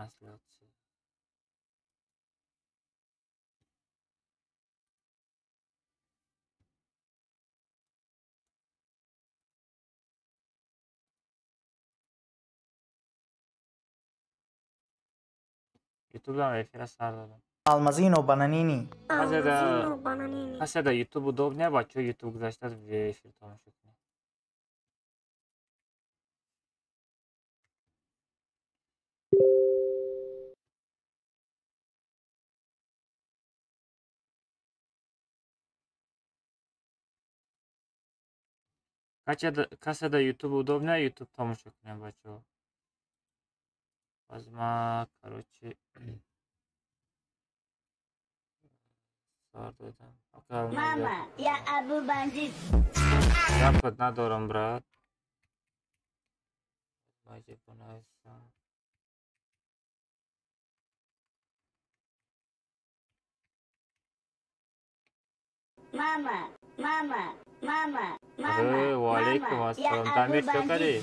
Трансляция. Ютуб-дам эфира сар додам. Алмазино Бананини. Алмазино Бананини. Касе да Ютуб удобнее, бачо Ютуб гузашта эфир тамошо кунед. Касе да Ютуб удобнее, Ютуб тамошо кунед, бачо. Боз ма, короче, сар додам. Мама, я Абу Бандит. Гапат надорам, брат. Маҷа бунависам. Мама, мама, мама, мама. Ва алейкум ассалом. Дамир, чё кардӣ?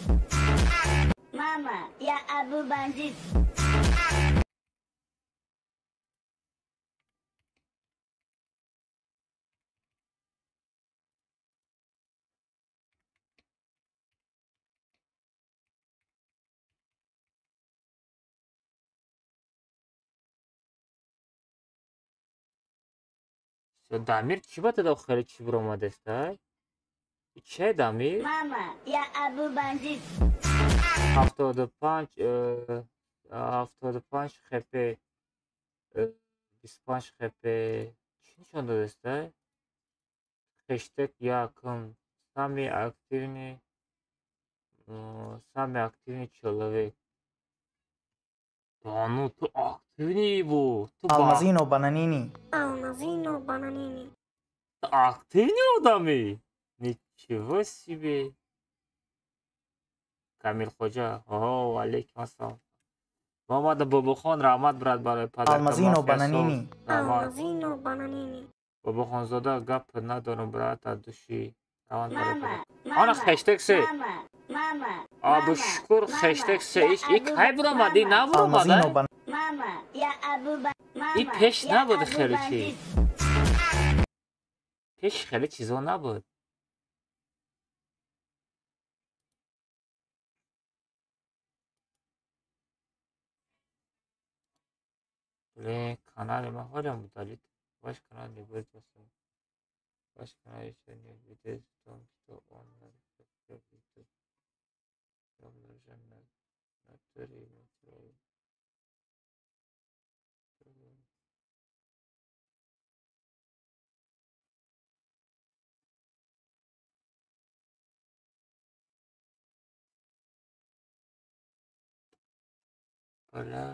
Мама, я Абу Бандит. Дамир, чӣ ба тада хеле чӣ биромадестай? Чӣ Дамир? Мама, я Абу Бандит. 75 75 хп 25 хп чӣ нишон додестай? Хештег якум самый активный человек. Да ну ту активный бу. Алмазино Бананини. Алмазино Бананини. Ту активный одами. Ничего себе. Камил Хоҷа. О, алейкум ассалом. Муҳаммад Бобохон, раҳмат, брат, барои падарка. Алмазино Бананини. Алмазино Бананини. Бобохонзода, гап надорам, брат, аз души. Ана хештег се. Абушкур хештег се. И кай биромад? И набиромад? И пеш набуд хеле чиз. Пеш хеле чизо набуд. Блин, канале ман ҳолям удалить. Ваш канал не будет доступен. Ваш канал еще не будет в том, что он обнаружен на натуре. Бля.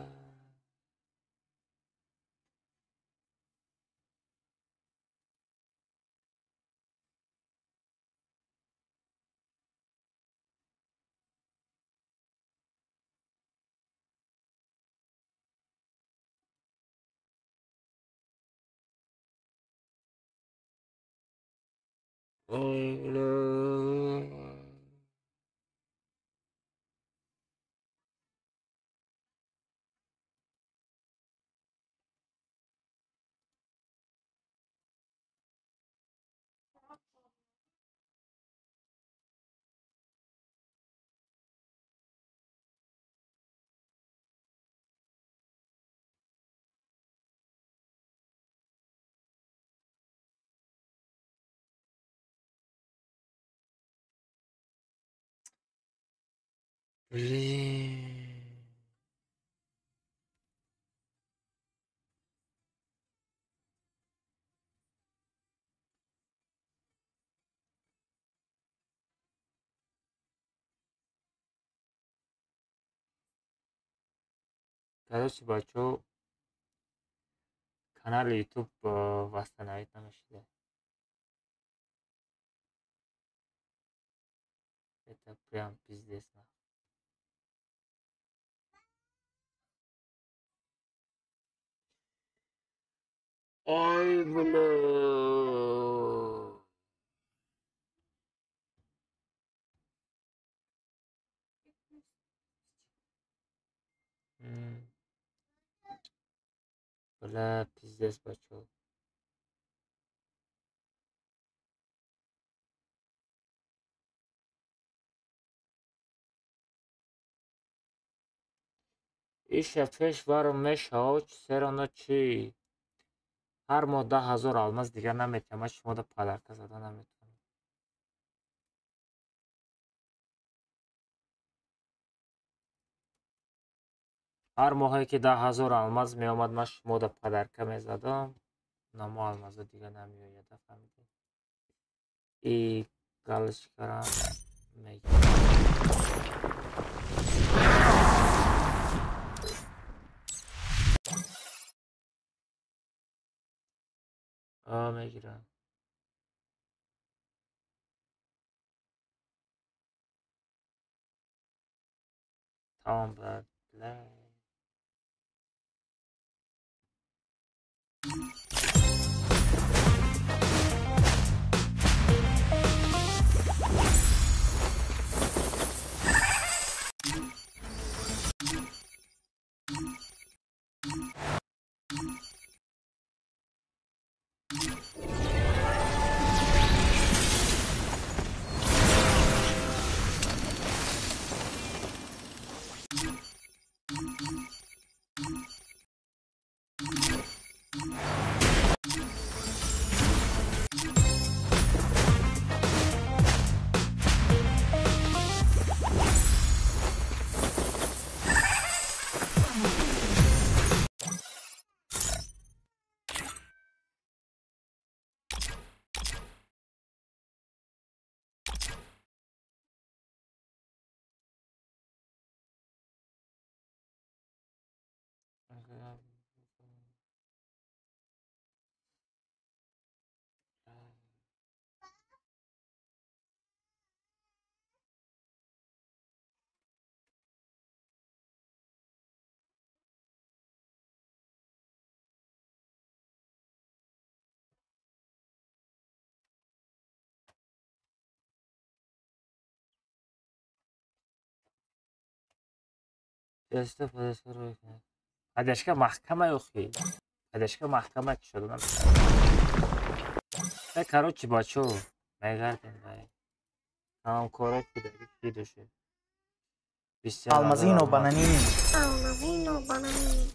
Блин. Короче, бачо, канали YouTube восстановить намешида. Это прям пиздец. Ой, бля. Бля, пиздец, бачо. Иша пеш баром мешава, серано чӣ? Ҳар моҳ 10 000 алмаз дигар наметиҳам, ман шумода подарка зада наметавонам. Ҳар моҳе ки 10 000 алмаз меомад, ман шумода подарка мезадам. Намо алмазо дигар намеояд, фаҳмидӣ? И галочкарам мегирам. Мегирам. Тамом, брат. Бля. Поддержка маҳкама охи. Поддержка маҳкама ки шуда. Короче, бачо, мегардем вай. Тамом кора ки даги ки доше. Алмазино бананини. Алмазино бананини.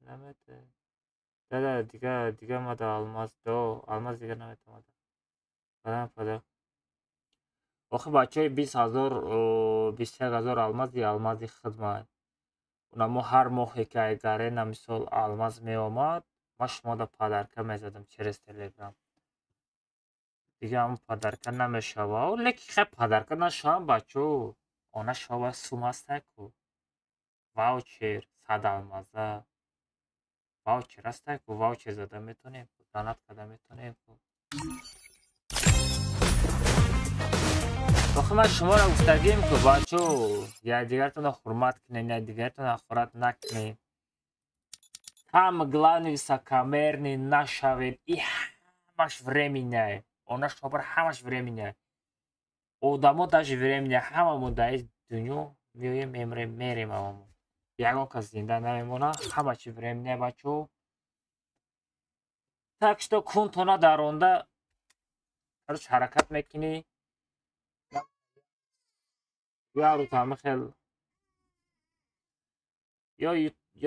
Намете. Да, дига мада алмаз до, алмаз дига намете мада. Падам пада. Охи бачаи 20 000, 21 000 алмази алмази хидмат. Унамо ҳар моҳе ки айгарена мисол алмаз меомад, ман шумода подарка мезадам через Телеграм. Дига ҳамн подарка намешава. Лекин хай подарка нашавам, бачо. Она шава сум ҳастаку. Ваучер, 100 алмаза. Ваучер ҳастаку, ваучер зада метонем, донат карда метонем. Охи ман шуморо гуфтагим ку, бачо, якдигартонро ҳурмат кунед, якдигартонро ҳақорат накунед. Ҳама главный высокомерный нашавед. И ҳамаш временное. Она шобар ҳамаш временное. Одамо даже временное, ҳамамон дар ин дунё меоем, мемрем, мерем ҳамамон. Ягон кас зинда намемона, ҳама чи временное, бачо. Так что кунтона даронда, короче, ҳаракат мекунӣ. Яру ҳама хел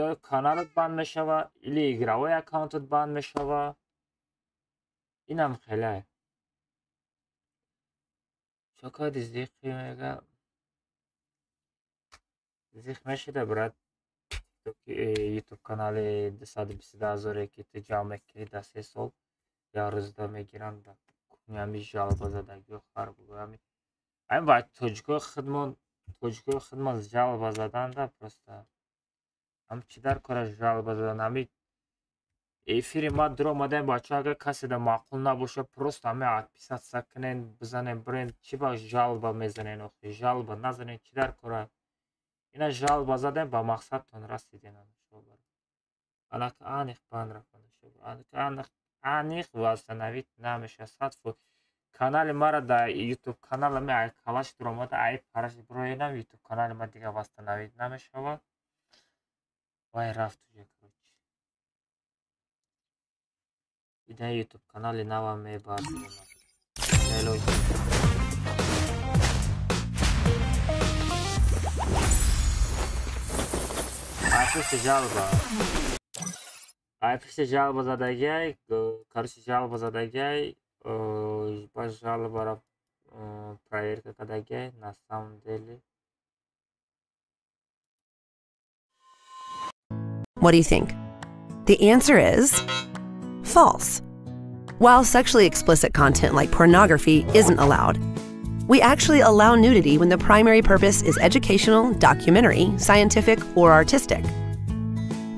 ё каналат банд мешава, или игровой аккаунтат банд мешава. Инам хеле. Чо кади зиқи мега? Зиқ мешида, брат. Ютуб канали 222 ҳазоре ки ту ҷамъ мекунӣ дар 3 сол, як рӯзда мегиранд, кунӣ, ҳами жалоба задагиҳо хар бугӯ. Ҳами ҳами ба тоҷикои худмон жалоба заданда просто ҳам чӣ дар кора жалоба задан. Ҳами эфири ма дуромадаем, бачаҳо, агар каседа маъқул набошад, просто ҳами отписаться кунен, бизанен, бирен. Чӣ ба жалоба мезанен охи? Жалоба назанен, чӣ дар кора? Ина жалоба задем, ба мақсадтон расиден. Анака аниқ банд рафт, аниқ восстановить намешавад 100%. Канали мара дар ютуб каналами ай калаш дуромада, ай параш бироенам, ютуб канали ма дига восстановить намешавад. Вай рафт уже, короче. Ина ютуб канали нава мебардорам. Мелоҷ. Ай пушти жалоба. Ай пушти жалоба задагиай, короче, жалоба задагиай, ба жалобаро проверка кардагиай, на самом деле. What do you think? The answer is false. While sexually explicit content like pornography isn't allowed, we actually allow nudity when the primary purpose is educational, documentary, scientific, or artistic.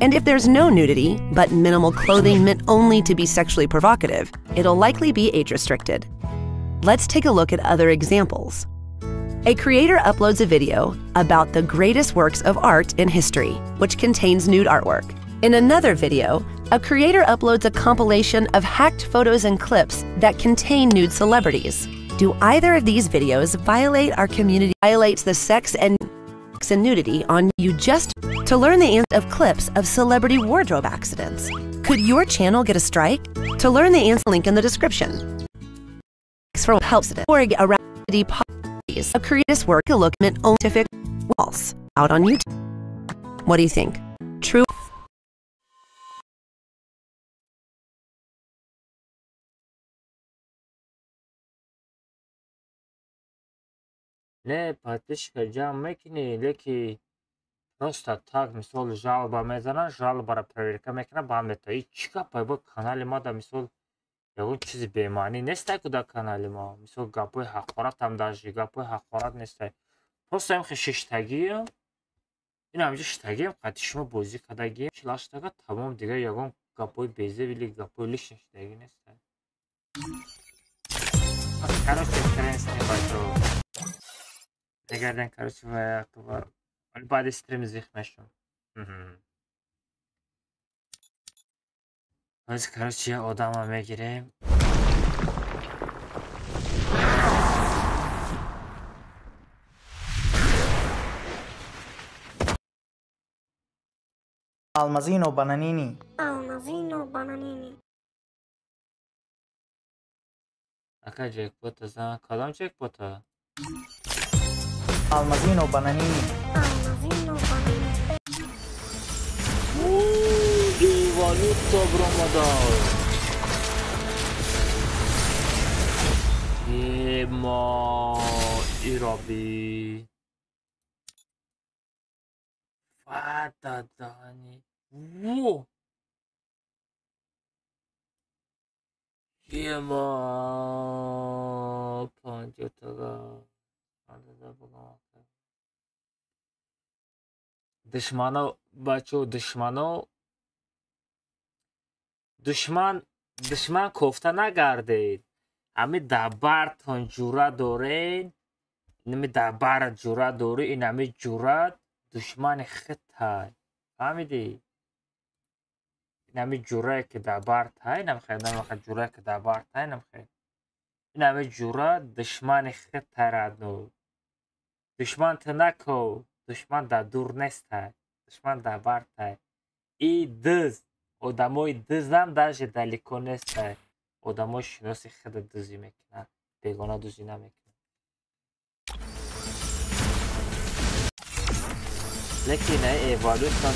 And if there's no nudity, but minimal clothing meant only to be sexually provocative, it'll likely be age restricted. Let's take a look at other examples. A creator uploads a video about the greatest works of art in history, which contains nude artwork. In another video, a creator uploads a compilation of hacked photos and clips that contain nude celebrities. Do either of these videos violate our community? Violates the sex and nudity on you just to learn the answer of clips of celebrity wardrobe accidents. Could your channel get a strike? To learn the answer, link in the description. Thanks for helps or around the a creative work a look meant scientific false out on YouTube. What do you think? True. Не, подписчика ҷамъ мекунӣ, леки просто так, мисол, жалоба мезананд, жалобаро проверка мекунанд, ба ҳам мета. И чӣ гапай бо канали ма да, мисол, ягон чизи бемаънӣ нестай ку дар канали мо. Мисол, гапҳои ҳақоратам, даже гапҳои ҳақорат нестай. Просто ҳамхе шиштагиам, ин ҳамҷо шиштагиам, қати шумо бозӣ кардагиам, чилаштага тамом, дигар ягон гапҳои безеб или гапҳои лишний шидагӣ нестай. Короче, хрен бачаҳо. Мегардем, короче, баъди стрим зих мешум. Ҳозир, короче, як одама мегирем. Almazino Bananini. Almazino Bananini. Ака, ҷекпота зан. Кадом ҷекпота? Almazino Bananini. Almazino Bananini. Валюта бромада. Ема ираби. Фатадани. Во! Ема панҷотага. Душмано, бачо, душмано, душман кофта нагардед. Ҳами дар бартон ҷура доред, инами дар барат ҷура дорӣ, инами ҷурат душмани худтай. Фаҳмидӣ? Инами ҷурае ки дар бартай, инами ҷурае ки дар бартай, инами ҷура душмани худтай, радно. Душман ту нако, душман дар дур нестай, душман дар бартай. И дыз, одамои дызам даже далеко нестай. Одамои шиноси худа дузӣ мекунанд, бегона дузӣ намекунанд. Лекин инаи эволюсион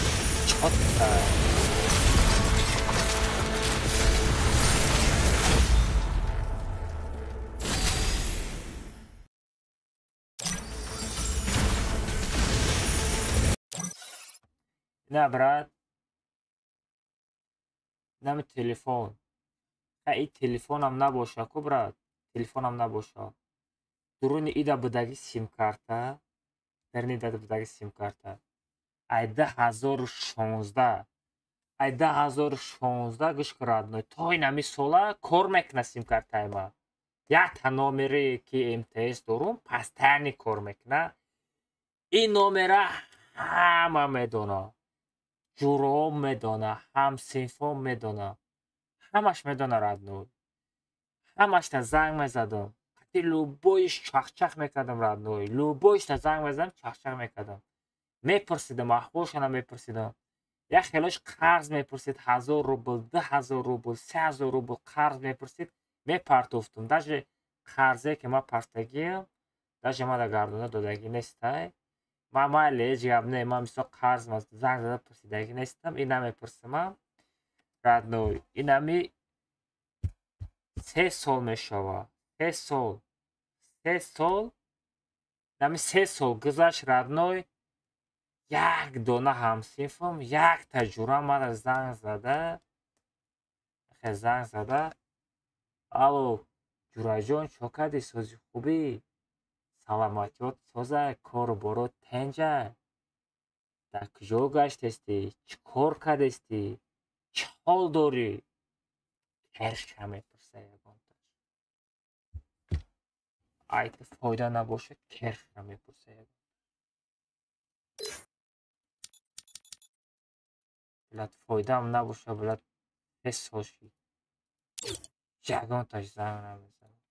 чотта. На, брат, нами телефон. И телефонам набоша ку, брат. Телефонам набоша. Дуруни ида будаги симкарта, дарни ида будаги симкарта. Ай 2016, ай 2016 гӯш кун родной, то ин ҳами сола кор мекуна симкартаи ма. Якта номере ки МТС дорум, постоянно кор мекуна. Ин номера ҳама медона. Ҷуроом медона, ҳамсинфом медона. Ҳамаш медона родной. Ҳамашта занг мезадам. Қати любойш чахчах мекардам родной. Любойшта занг мезадам, чахчах мекардам. Мепурсидам, аҳволшона мепурсидам. Як хелош қарз мепурсид, 1000 рубл, 2000 рубл, 3000 рубл қарз мепурсид, мепартофтум. Даже қарзе ки ман партагиам, даже ман дар гардона додагӣ нестай. Ман майли, ҳеҷ гап не, ман мисол қарз занг зада пурсидагӣ нестам, ин намепурсимам. Родной, инами 3 сол мешавад. 3 сол. 3 сол. Инами 3 сол гузашт родной. Як дона ҳамсинфам, якта ҷура мара занг зада. Занг зада. Алло, ҷураҷон, чо кардӣ? Сози хубӣ? Саломатиёт соза, кору борот тенҷа? Дар куҷо гаштестӣ? Чӣ кор кардестӣ? Чӣ ҳол дорӣ? Керша мепурса ягонташ. Ай ту фоида набошад, керша мепурса ягонташ. Блядь, фоидаам набошад, блядь, 3 сол шид. Ягонташ занг намезанад.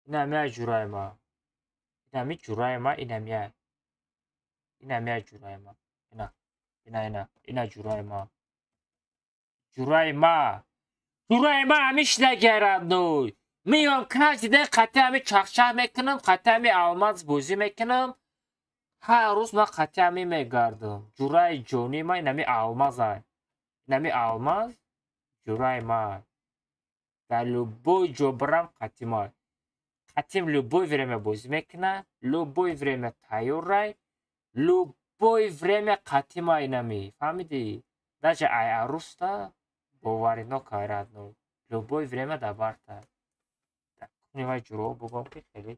Инамия ҷураи ма. Инами ҷураи ма, инамия. Инамия ҷураи ма. Ина, ина, ина, ина ҷураи ма. Ҷураи ма. Ҷураи ма ҳамишлаги родной. Меём каждый день қати ҳами чахчах мекунам, қати ҳами алмаз бозӣ мекунам. Ҳар рӯз ман қати ҳами мегардам. Ҷураи ҷонии ма инами алмазай. Инами алмаз ҷураи ма. Дар любой ҷо бирам қати ма. Қатим любой время бозӣ мекуна, любой время тайёрай, любой время қати ма инами. Фаҳмидӣ? Даже ай аруста боварино кай родной. Любой время дар барта. Куни вай ҷуроҳо бугом ки хеле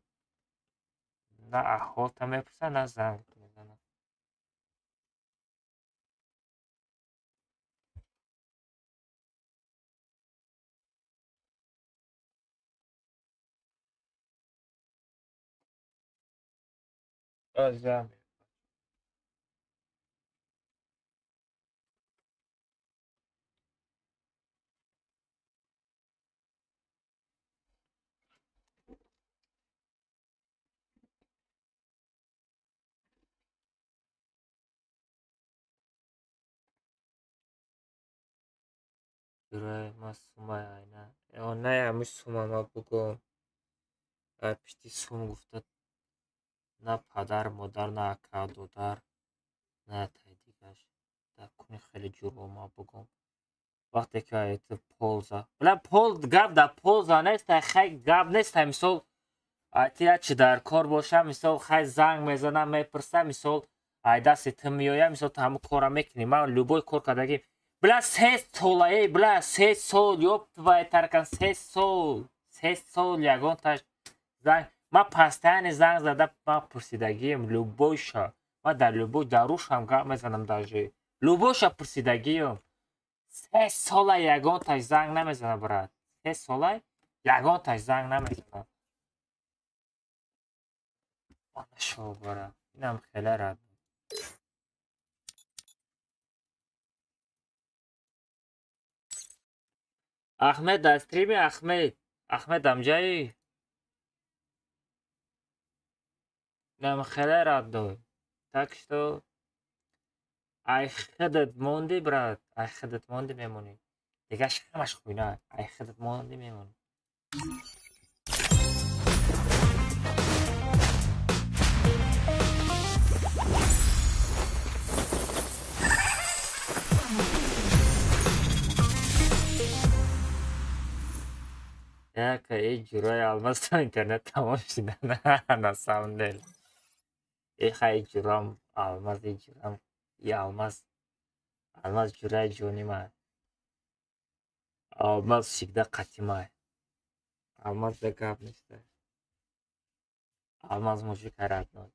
на аҳволта мепурса, на занг мезанад. Азам. Ҷураи ма сумай айна. Най ҳамиш сума ма бугом. Ай пишти сум гуфта на падар, модар, на ака, додар, на тай дигаш. Дар куни хеле ҷуро ма бугом. Вақте ки ай ту полза. Бла пол гап дар полза нест, хай гап нест, мисол ай ти чи дар кор боша, мисол хай занг мезанам, мепурсам, мисол ай дасти ту меоям, мисол ту ҳамун кора мекунӣ. Ман любой кор кардагӣ. Бля, 3 сол, эй, бля, 3 сол, ёб твою таркан, 3 сол, 3 сол ягонташ занг. Ман постоянно занг зада, ман пурсидагием, любойша. Ман дар любой дарушам гап мезанам даже. Любойша пурсидагием. 3 сола ягонташ занг намезана, брат. 3 сола ягонташ занг намезана. Шо, брат. Инам хеле рад. Ахмед дар стрими Ахмед. Ахмед амҷаи. Нам хеле родной. Так что ай худат монди, брат. Ай худат монди мемонӣ. Дигаш ҳамаш хуйна. Ай худат монди мемонӣ. Яка эй ҷураи алмаз то интернет тамом шида. На самом деле. Эй хай ҷурам алмаз, эй ҷурам и алмаз. Алмаз ҷураи ҷони ман. Алмаз всегда қатимай. Алмаз да гап нест. Алмаз мужик родной.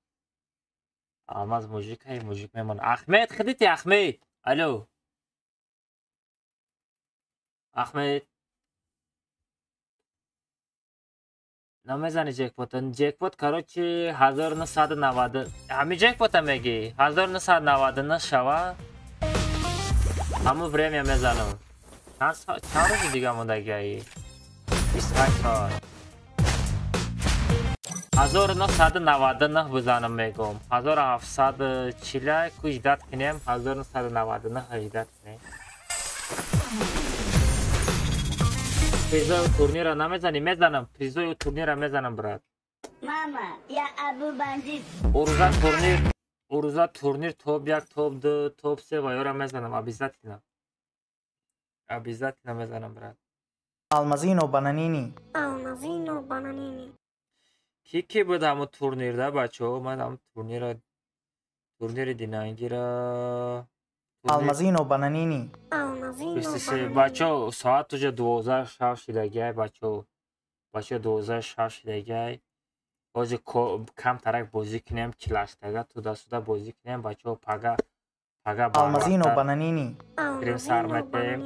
Алмаз мужик ай мужик мемон. Ахмед, хидити Ахмед. Алло. Ахмед. Намезани ҷекпота. Ҷекпот короче 1990. Ҳами ҷекпота мегӣ? 1999 шава. Ҳамун время мезанам. Чанд рӯзи дига мондагиаи? 28 соат. 1999 бизанам мегӯм. 1740 ку ждать кунем. 1999 ждать кунем. Призои турнира намезанӣ? Мезанам. Призои турнира мезанам, брат. Мама, я Абу Бандит. Уруза турнир топ 1, топ 2, топ 3 ва ёра мезанам обязательно. Обязательно мезанам, брат. Алмазино бананини. Алмазино бананини. Ки буд ҳамун турнирда, бачаҳо? Ман ҳамун турнира турнири динангира. Алмазино бананини. Алмазино. Бачаҳо, соат уже 12 шаб шидагиай, бачаҳо. Бачаҳо 12 шаб шидагиай. Ҳозир камтарак бозӣ кунем, 48-тага туда-сюда бозӣ кунем, бачаҳо. Пага пага Алмазино бананини. Стрим сар метем.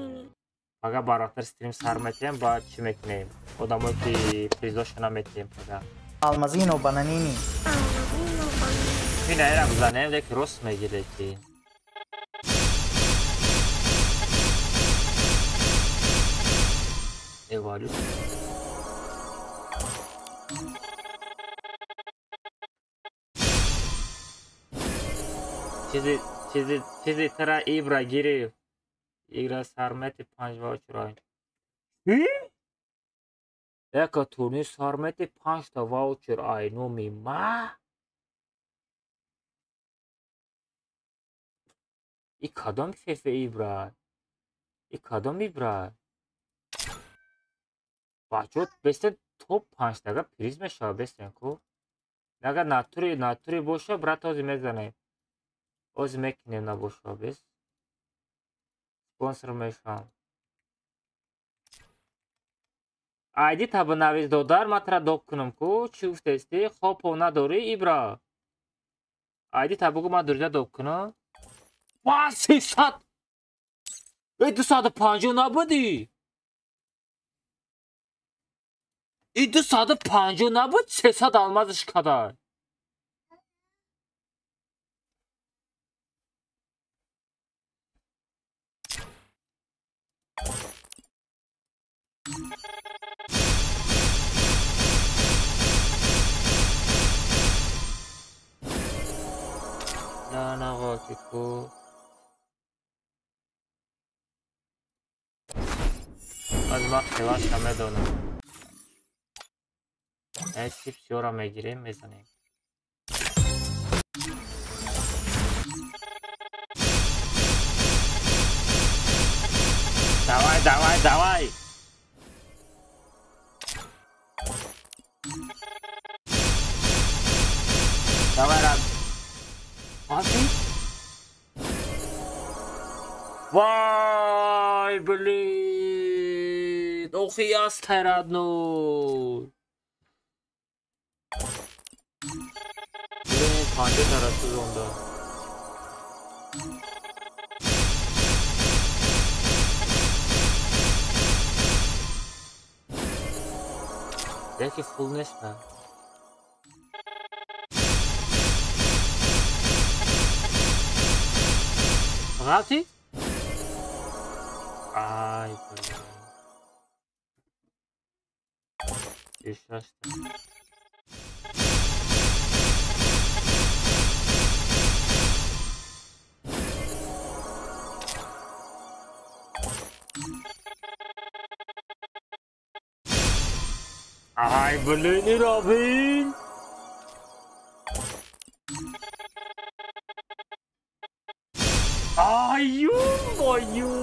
Пага барвақттар стрим сар метем, баъд чӣ мекунем? Одамое ки призошона метиҳем пага. Алмазино бананини. Ин айра бизанем, леки рост мегире ки. Эволюция. Чизи тара ибра гирифт. Игра сармети 5 ваучер. Яка турнир сармети 5 та ваучер ай номи ма. И кадом фефе ибра? И кадом ибра? Бачо бестен топ 5 тага приз мешава бестен ку. Агар натури боша, брат, ҳозир мезанем. Ҳозир мекунем набоша бес. Спонсор мешавам. Айди таба навиз додар, ман тара доб кунам ку. Чӣ гуфтести? Хопо надорӣ ибра. Айди та бугу ман дурда доб кунам. Ва 300. Эй 250 набудӣ. И 250 набуд, 300 алмазиш кадар. На аз ман хелаша медонам. Чипсиёра мегирем, мезанем. Давай, давай, давай! Давай, рад. Хватит? Вай, блин! Ох, я родной! Блин, панҷа тараф сӯзонда. Яке фул нест, на. Ғалти? Ай, блин. Бешашта. Ай, блин, Робин! Ай, ё-моё!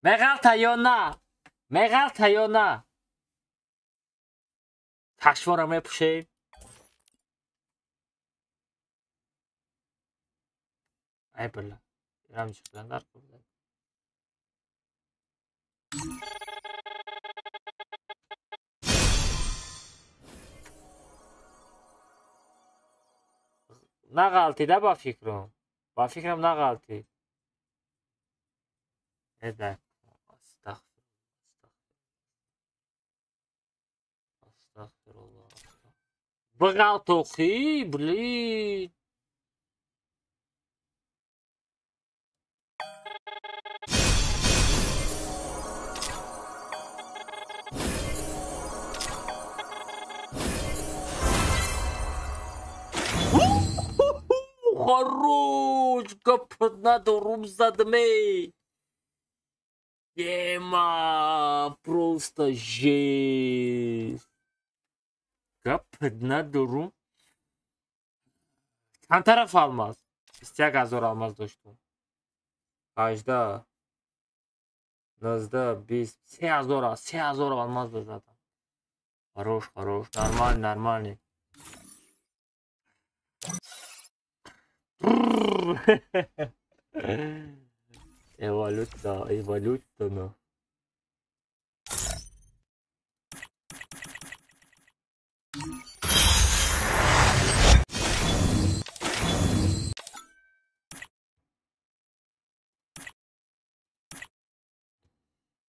Меғалта ё на? Меғалта ё на? Чашморо мепӯшем. Ай била. Ирам чиқдан дар қурда. Нағалтида ба фикрам. Ба фикрам нағалтид. Эда. Астағфируллоҳ. Бағалт охи, блин. Хорош, гап надорум задме. Ема, просто жесть. Гап надорум. Чанд тараф алмаз? 21 ҳазор алмаз доштум. 18, 19, 20, 3000, 3000 алмаз додам. Хорош, хорош, нормально, нормально. Эволюция, эволюция, но.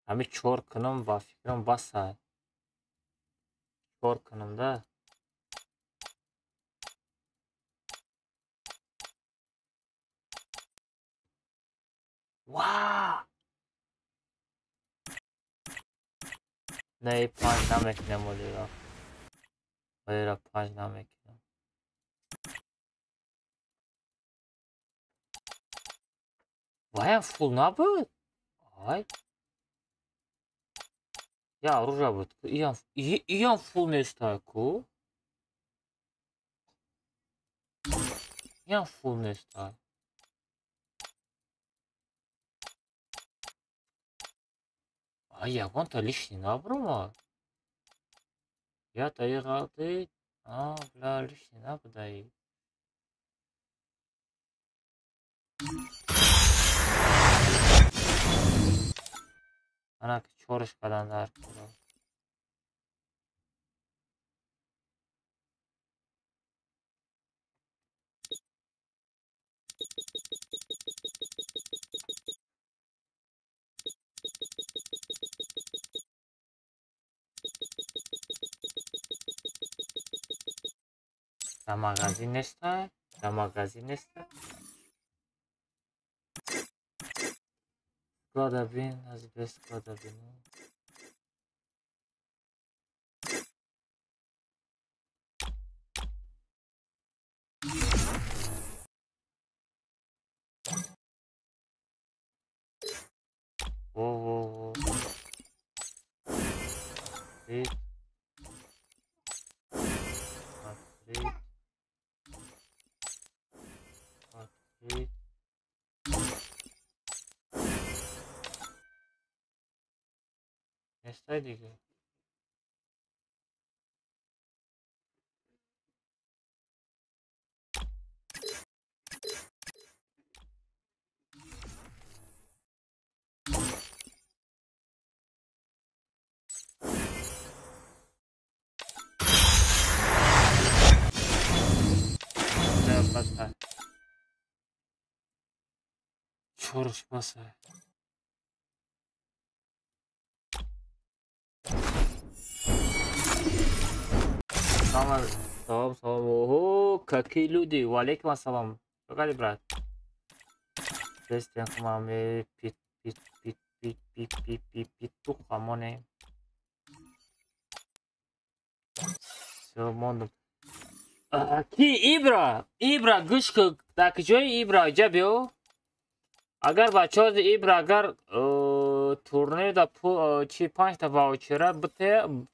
Ами чор кунам ба фикрам басай. Чор кунам да. Ва! Не, панҷ намекунем олира. Олира панҷ намекунем. Ваям фул набуд? Ай. Я оружие буд. Иям фул нестай ку. Иям фул нестай. А ягонта лишний набрума? Я таиғалти. А, бля, лишний набудаи. Ана ки чориш кадан дар кунам. Дар магазин нестай? Дар магазин нестай? Склада бин, аз без склада бин. Во, во, во. Три. Три. Три. Нестай дига. Чорш басай. Салам, салам, салам. Ого, какие люди. Валейкум ассалам. Погоди, брат. Здесь маме пит пит пит пит пит пит пит питух амоне. Всё, мондум. Ки Ибра, Ибра гӯш кун. Дар куҷои Ибра? Иҷа биё. Агар бачаҳо Ибра агар турнир да чи 5 та ваучера бите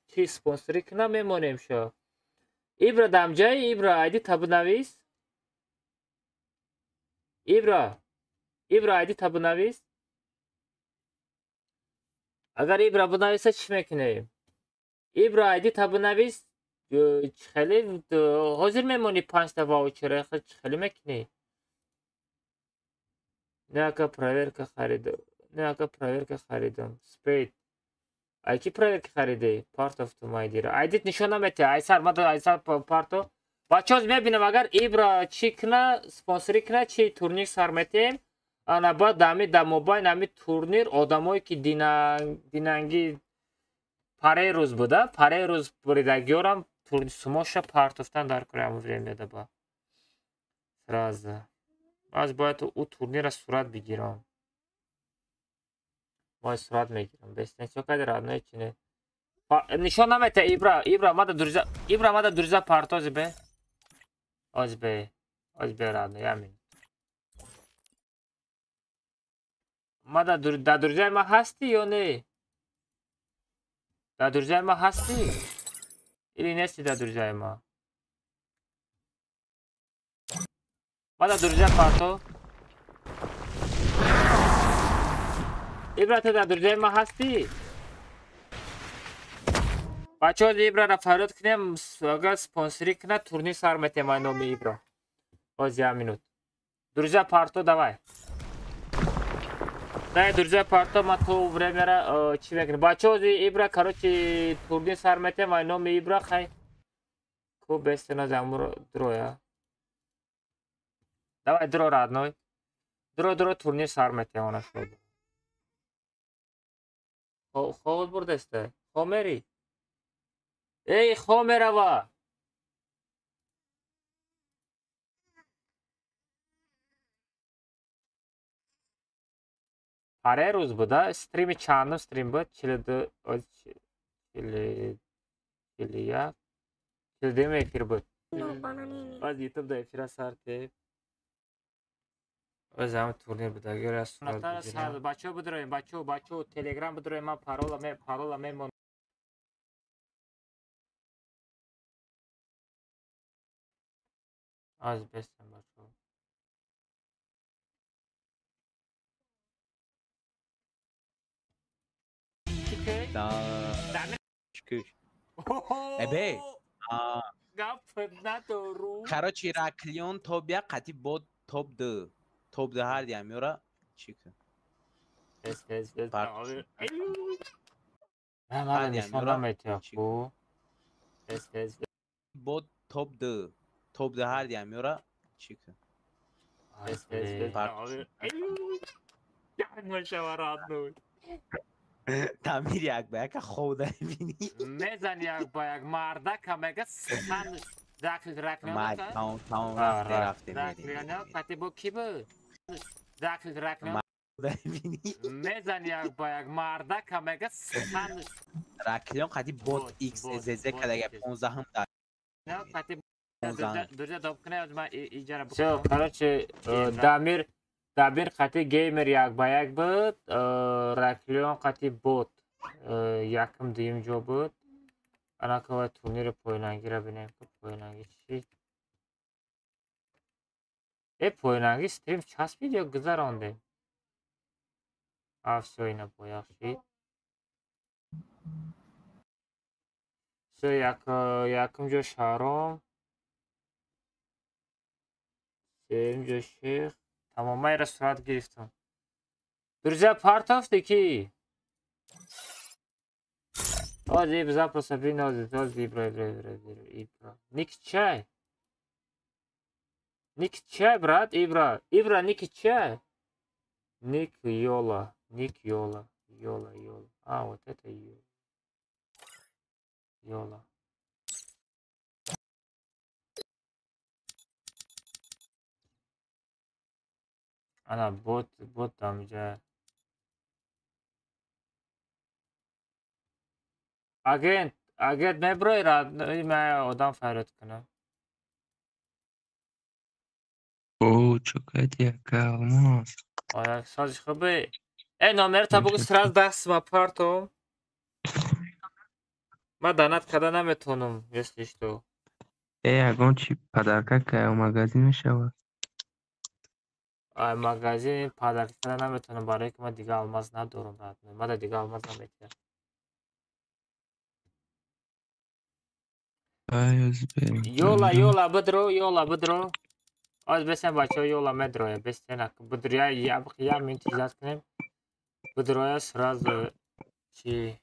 чи спонсорӣ кунам мемонем шо. Ибра дамҷаи Ибра айди табунавис. Ибра. Ибра айди табунавис. Агар Ибра бинависа чӣ мекунем? Ибра айди та бинавис, хеле ҳозир мемонӣ 5 та ваучера, хеле мекунӣ? Не, ака, проверка харидам. Не, ака, проверка харидам. Спейд. Ай ки проверка хариди? Партофтум айдира. Айдит нишон наметиҳ. Айсар, мада айсар парто. Бачаҳо, мебинам, агар Ибра чӣ куна, спонсорӣ куна, чи турнир сар метиҳем. Ана баъд ами да мобайн ами турнир одамое ки динанги параи рӯз буда, параи рӯз буридагиёрам сумоша партофтан дар кори ҳамон время даба. Сразу. Аз бояд ӯ турнира сурат бигирам. Бояд сурат мегирам. Бестен чо кади, родной, чи не? Нишон наметиҳ Ибра, Ибра мада друзья, Ибра мада друзья партози бе. Оз бе. Оз бе, родной, амин. Мада да друзья ма ҳастӣ ё не? Да друзья ма ҳастӣ? Или нести да друзья ма? Мада друзья парто. Ибра, ту да друзья ма ҳастӣ? Бачаҳо, Ибрара фарёд кунем, агар спонсорӣ кунад, турнир сар метиҳем ай номи Ибра. Оз як минут. Друзья парто давай. Дай друзья парто, ма то времяра чӣ мекунем? Бачаҳо, Ибра, короче, турнир сар метиҳем ай номи Ибра, хай. Ку бестена замуро дроя. Давай дро, родной. Дро, дро, турнир сар метиҳем она шуд. Хоб бурдесте. Хомери. Эй, хомерава. Паре рӯз буда, стрими чандум стрим буд? 42, 41, 42 эфир буд. Баъд ютуб да эфира сар теп. Оз ҳам турнир буда, агар аз сурат бигирам. Бачаҳо, бидроем, бачаҳо, бачаҳо, телеграм бидроем, ман парола мемонам. Аз бестам, бачаҳо. Эбе. Гап надору. Короче, Ираклион тобия қати бод топ 2. Топ 2 ҳар диам ёра чӣ кун? Бес, бес, бес. Не, мара нишон наметиҳ ку. Бес, бес. Бод топ 2. Топ 2 ҳар диам ёра чӣ кун? Бес, бес, бес. Як мешава, родной. Тамир як ба яка хоб бини. Мезани як ба як мардака мега сан дакл раклион. Мар тамом, тамом, рафтем. Раклион қати бо ки буд? Дакл раклион. Мезани як ба як мардака мега сан Раклион қати бот X ZZ кадага 15-м да. Қати друзья доп кунай, ма иҷара. Всё, короче, Дамир Дамир қати геймер як ба як буд, Раклион қати бот якум дуюм ҷо буд. Анака турнири поинангиро бинем, ки поинанги чӣ? Э, поинанги стрим часпид ё гузарондем? А, всё, ина бояқ шид. Всё, якум ҷо Шаҳром, сеюм ҷо Шех. Тамом, ман инро сурат гирифтам. Друзья, партофти ки? Оз иб запроса бин, оз, оз, Ибра, Ибра, Ибра, Ибра, Ибра. Ник чай? Ник чай, брат, Ибра. Ибра, ник чай? Ник Йола, ник Йола, Йола, Йола. А, вот это Йола. Йола. Ана бот, бот тамҷа. Агент, агент меброи, ман одам фарёд кунам. О, чо кардӣ, ака Алмаз? Оя, созиш хубе? Э, номерта бугу, сразу дастма партом. Ман донат карда наметавонам, если что. Э, ягон чи подарка кая магазин мешавад? Магазин подарки карда наметавонам, барое ки ман дига алмаз надорам, брат. Мада дига алмаз наметиҳам. Ёла, ёла, бидро, ёла, бидро. Оз бесен бачаҳо, ёла медроя, бесен бидроя, як минут иждат кунем. Бидроя сразу чи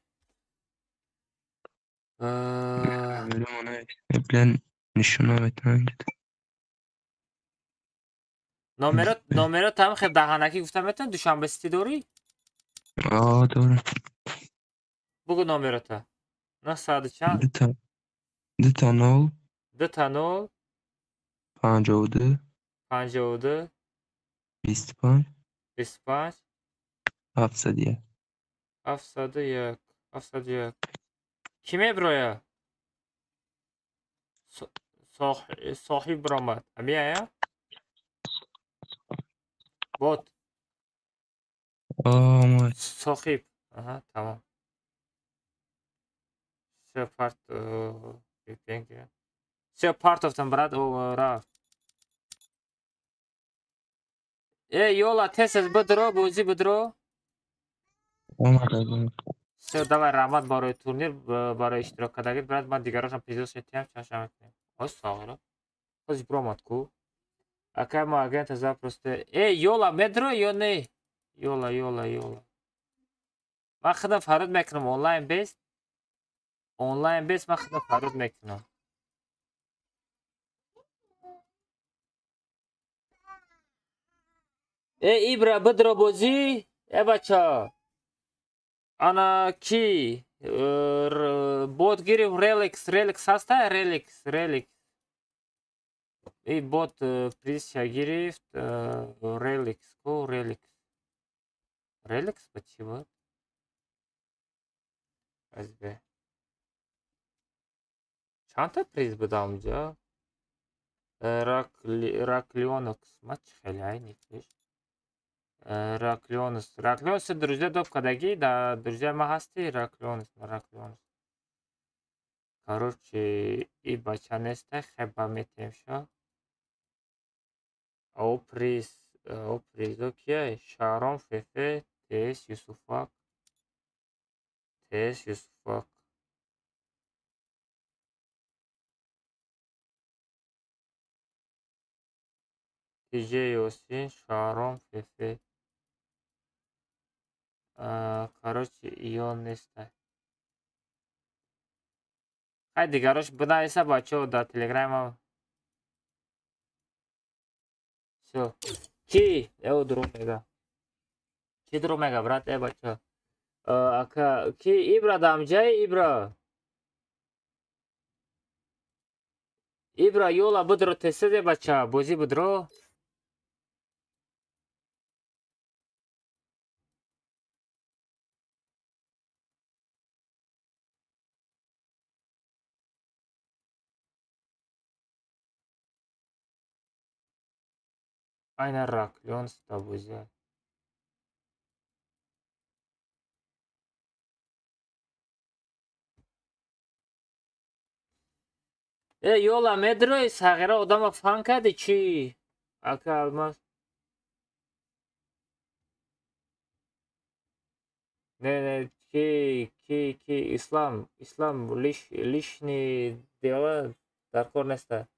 номеро там хеб даҳанакӣ гуфта метавон? Душанбе сити дорӣ? Дорам. Бугу номерота. Нӯҳсаду чанд? 00 00 52 52 25 25 701 701 701. Кӣ меброя? Соҳиб биромад. Ҳамияя? Бот. Соҳиб. Аҳа, тамом. Всё, парт VPN. Всё, партофтам, брат, рафт. Э, ёла, тез бидро, бозӣ бидро. Всё, давай, раҳмат барои турнир, барои иштирок кардагит, брат. Ман дигарошам призош метиҳам, чашма мекунем. Ой, соғира. Ҳози биромад ку. Акай мо агента запросто. Э, ёла медро ё не? Ёла, ёла, ёла. Ман худам фарёд мекунам онлайн бест. Онлайн бест, ман худам фарёд мекунам. Э, Ибра, бидро бозӣ. Э, бача. Ана ки бот гирифт Релекс, Релекс ҳаста? Релекс, Релекс. И бот призша гирифт Релекс, ку Релекс. Релекс ба чӣ буд? Азбе. Чандта приз буд амҷа? Раклионокс. Ма чӣ хеле ай никиш. Раклионус. Раклионус друзья доб кардагӣ, да друзья ма ҳастӣ Раклионус, Раклионус. Короче, и бача неста, хеба метем шо. О приз, о призо кия? Шаҳром Фефе, ТС Юсуфак. ТС Юсуфак. ТЖ Ёсин, Шаҳром Фефе. Короче, иё неста. Хай дигарош бинависа бачаҳо дар телеграмам. Всё. Ки? Э, дурӯғ мега. Ки дурӯғ мега, брат? Э, бачаҳо. Ака, ки Ибра дамҷаи Ибра? Ибра, ёла бидро тестеде бача, бозӣ бидро. Айна Раклионс да бозӣ. Э, ёла медрои сағира одама фан карди чӣ? Ака алмаз. Не, не, ки, ки, ки, Ислам, Ислам, лишний дела дар кор неста.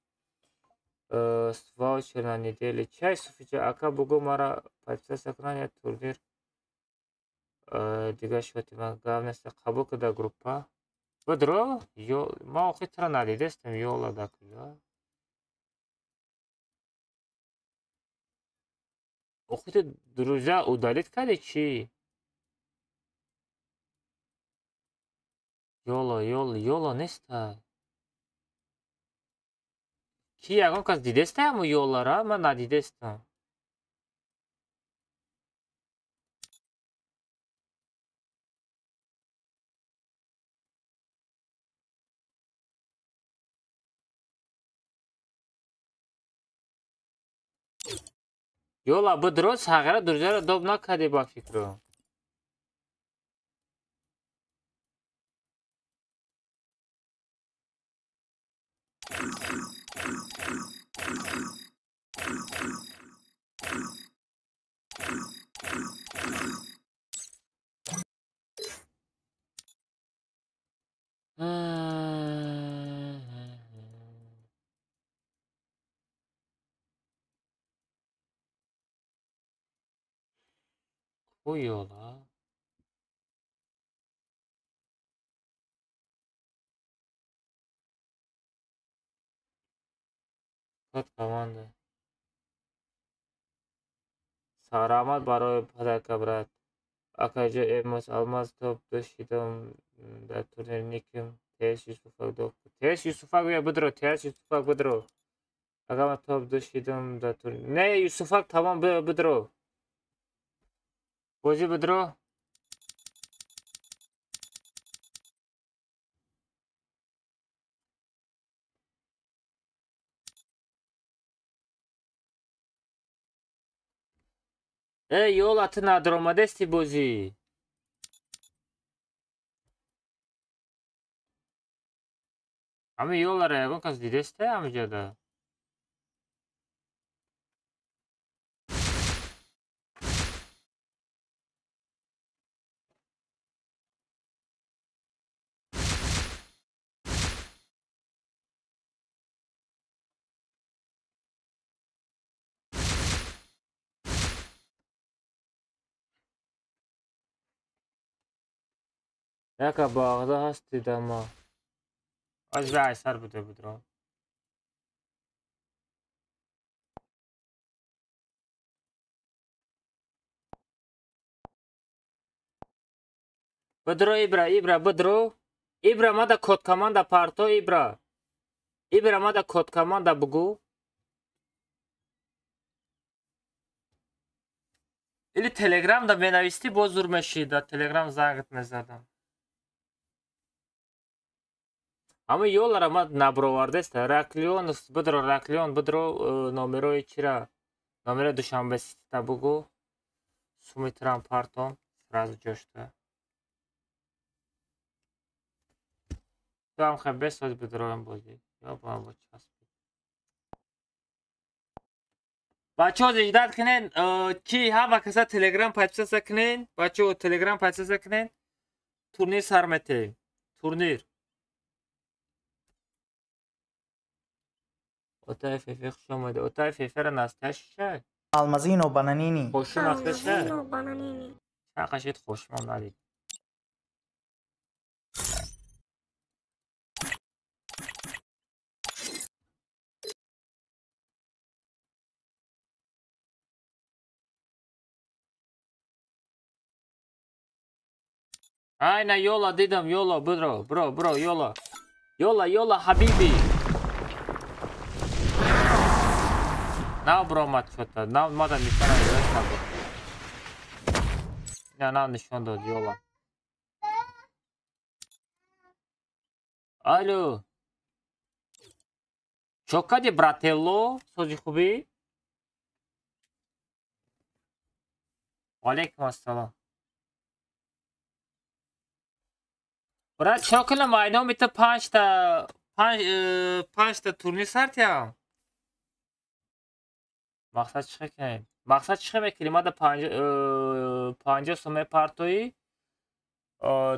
Ваучер на неделе. Чай, Суфиҷа, ака бугу мара подписаться кунан я турнир. Дига шоти ман гап неста, қабул куда группа. Бидро, ё, ман охир туро надидестам, ёла да куҷо? Охир ту друзья удалить карди чӣ? Ёла, ёла, ёла неста. Ки ягон кас дидеста ҳамун ёлара? Ман надидестам. Ёла бидро сағира друзьяро доб накардӣ ба фикру. Ку ёла? Код команда. Сарамат барои падарка, брат. Акаҷо эмос алмаз топ ду шидам дар турнир никим. ТС Юсуфак до. ТС Юсуфак бия бидро, ТС Юсуфак бидро. Агар ман топ ду шидам дар турнир. Не, Юсуфак тамом бидро. Бозӣ бидро. Э, ёла ту надромадести бозӣ. Ҳами ёлара ягон кас дидесте ҳамиҷода? Яка боғда ҳастид ама. Аз бе айсар буде будро. Будро Ибра, Ибра, будро. Ибра мада код команда парто Ибра. Ибра мада код команда бугу. Или Телеграм да менависти боз зур мешид, да Телеграм зангат мезадам. Ама ёлара ма набровардеста. Раклион бидро, Раклион бидро номерои чира? Номерои Душанбе Ситита бугу. Суми трам партом сразу ҷошта. Ту ҳам хай бесоз бидроем бозӣ. Ё ба бо часп. Бачаҳо ждать кунен, чи ҳама каса Телеграм подписаться кунен, бачаҳо Телеграм подписаться кунен, турнир сар метеҳем. Турнир. Отай фефе хуш омадӣ. Отай фефера настяшша. Алмазино бананини. Хошум асташа. Алмазино бананини. Чанд қашид хошумам надид. Айна ёла дидам, ёла, бро, бро, бро, ёла. Ёла, ёла, ҳабиби. Нав бромад чота, нав мада нишона дод. На, нав нишон дод, ёла. Алло. Чо кади, брателло? Сози хубӣ? Валейкум ассалом. Брат, чо кунам? Айном ита панҷта турнир сартиям. Мақсад чӣ кунем? Мақсад чӣ мекунем? Мада 50 сум мепартоӣ,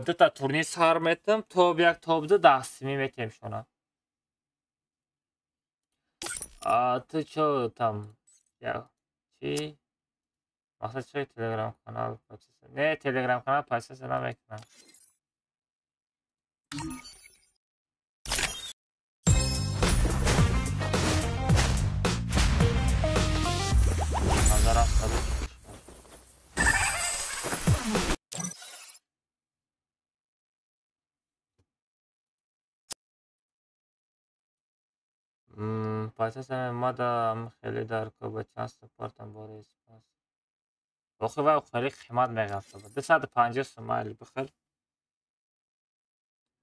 дута турнир сар метам, топ як, топ ду 10 сими метем шона. Ту чо там? Я чӣ? Мақсад чӣ? Телеграм канал подписаться. Не, Телеграм канал подписаться намекунам. Пасасаме мада хеле дар ба чанд супортам бораи спонсор. Охи вай хеле қимат меғафта. 250 сум майли бихар.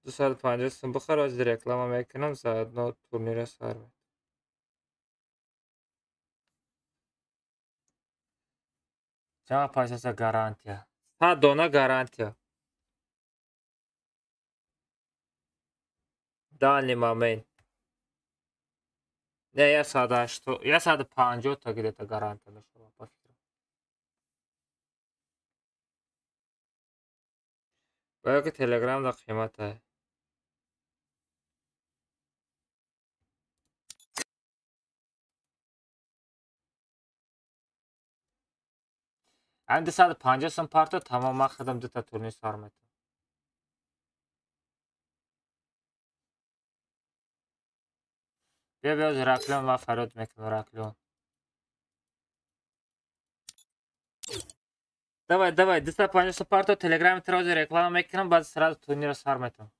250 сум бихар, аз реклама мекунам, заодно турнира сар мекунам. Чанд пасаса гарантия? 100 дона гарантия. Данный момент. Не, 180, 150 та где-то гарантия мешава, по фикрам. Бояд ки Телеграм да қимата. Ҳамин 250 сум парто, тамом, ман худам дута турнир сар метавам. Биё, биё, Раклион, ман фарёд мекунам, Раклион. Давай, давай, 250 сум парто, телеграми трози реклама мекунам, баъд сразу турнирро сар метавам.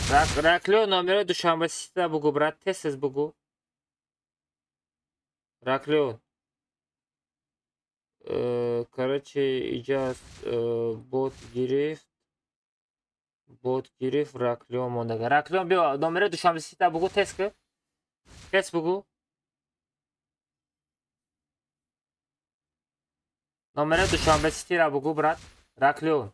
Раклион, номерои Душанбе Ситида бугу, брат, тез-тез бугу. Раклион. Короче, иҷа бот гирифт. Бот гирифт, Раклион мондага. Раклион, биё, номерои Душанбе Ситида бугу, тез ки. Тез бугу. Номерои Душанбе Ситиро бугу, брат. Раклион.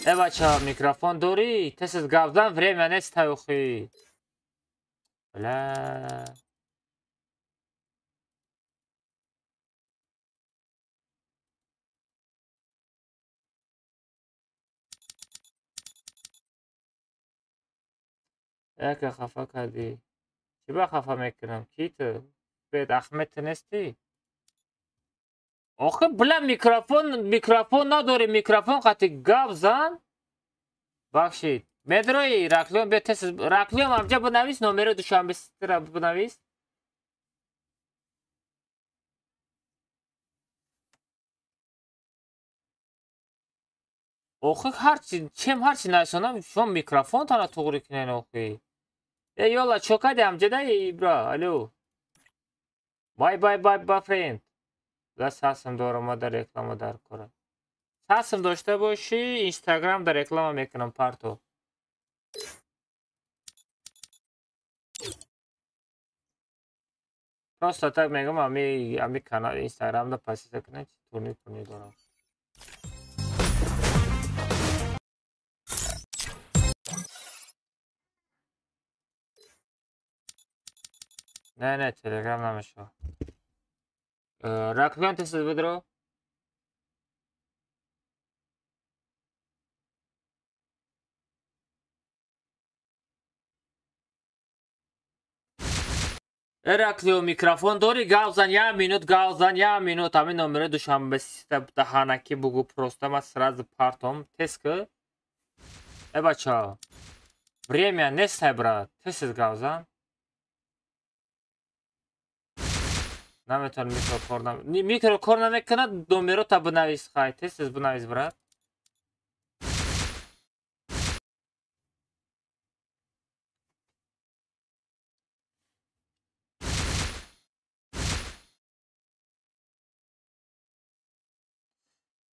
Э, бача, микрофон дорӣ? Тез-тез гап зан, время нест охи. Бля. Яке хафа кардӣ. Чӣ ба хафа мекунам? Ки ту? Бед Ахмед ту нестӣ? Охи, бля, микрофон, микрофон надорӣ, микрофон қати гап зан. Бахшид. Медрои, Раклион, биё тез. Раклион, амҷа бинавис, номерои Душанбе Ситиро бинавис. Охи, ҳарчи, чем ҳарчи нависонам, шумо микрофонтонро туғри кунен, охи. Э, ёла, чо кардӣ амҷадаи, бра? Алло. Бай, бай, бай, ба френд. Да сасм дорам, ма дар реклама дар кора. Сасм дошта бошӣ, Инстаграм дар реклама мекунам, парто. Просто так мегӯям, ами канал Инстаграм да подписаться кунед, турнир турнир дорам. Не, не, Телеграм намешавад. Раклион, тез бидро. Эраклио, микрофон дорӣ? Гап зан, як минут гап зан, як минут. Ҳамин номерои Душанбе Ситида даҳанаки бугу, просто ман сразу партом. Тез ки. Э, бача. Время нестай, брат. Тез гап зан. Наметавон микро кор микро кор намекунад, номерота бинавис, хай, тез-тез бинавис, брат.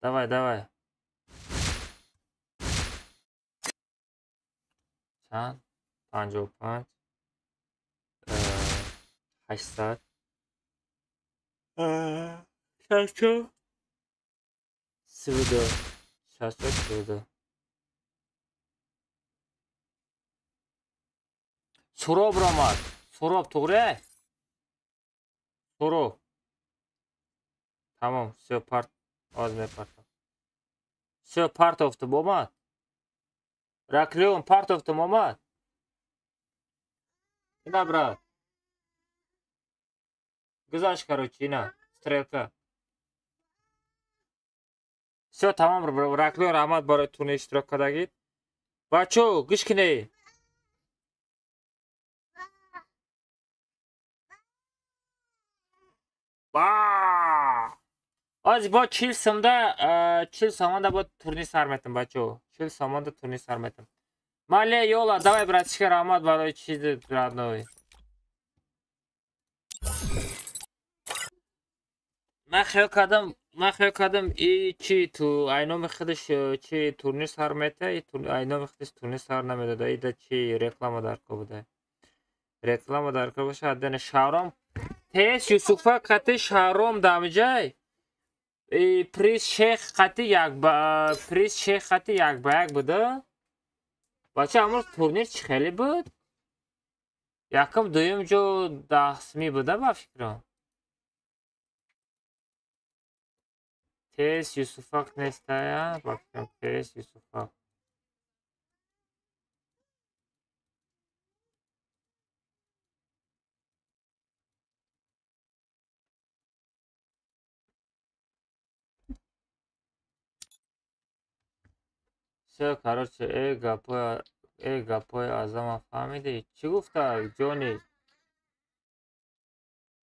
Давай, давай. Чанд? 55 800 64 32 64 32. Суроб ромад. Суроб туғри? Суроб. Тамом, всё, парт оз мепартам. Всё, партофтум омад. Раклион, партофтум омад. Ина, брат. Гузашт, короче, ина, стрелка. Всё, тамом, Раклион, раҳмат барои турнир иштирок кардагид. Бачо, гӯш кунед. Ба! Оз бо 40 сумда, 40 сомонда бо турнир сар метам, бачо. 40 сомонда турнир сар метам. Мале, ёла, давай, братишка, раҳмат барои чизи родной. Ман хиёл кардам, ман хиёл кардам, и чи ту айноми худаш чи турнир сар мета, и айноми худаш турнир сар намедода. Ида чи реклама дар кор буда. Реклама дар кор боша, адена шаҳром тез Юсуфа қати шаҳром дамҷай. И приз шех қати як ба приз шех қати як ба як буда. Бача, амрӯз турнир чӣ хеле буд? Якум, дуюм ҷо даҳсмӣ буда, ба фикрам. Тез Юсуфак нестая, ба фикрам, тез Юсуфак. Всё, короче, гапои Азама фаҳмидӣ? Чӣ гуфта, Ҷони?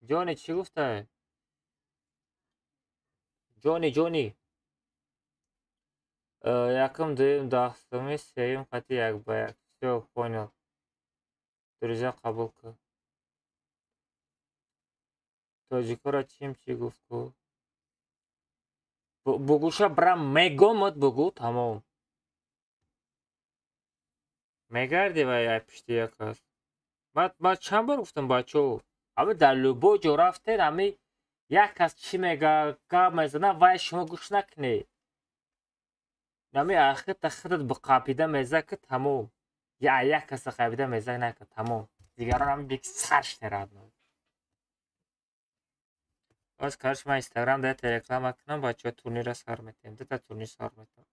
Ҷони, чӣ гуфта? Ҷони, Ҷони. Якум, дуюм, даҳсуми, сеюм қати як ба як. Всё, понял. Друзья қабул кун. Тоҷикоро чим чӣ гуфт ку? Бугӯша брам мегомад бугӯ, тамом. Мегарди вай ай пишти як кас. Ман чанд бор гуфтам, бачаҳо, ами дар любой ҷо рафтед, ами як кас чӣ мега, гап мезана, вай шумо гӯш накунед. Ами ахирта худат биқапида меза ки тамом. Я як каса қапида меза накун, тамом. Дигарон ами бик сар штерад. Боз короче ман Инстаграм дата реклама кунам, бачаҳо турнирро сар метаҳем. Дута турнир сар метаҳем.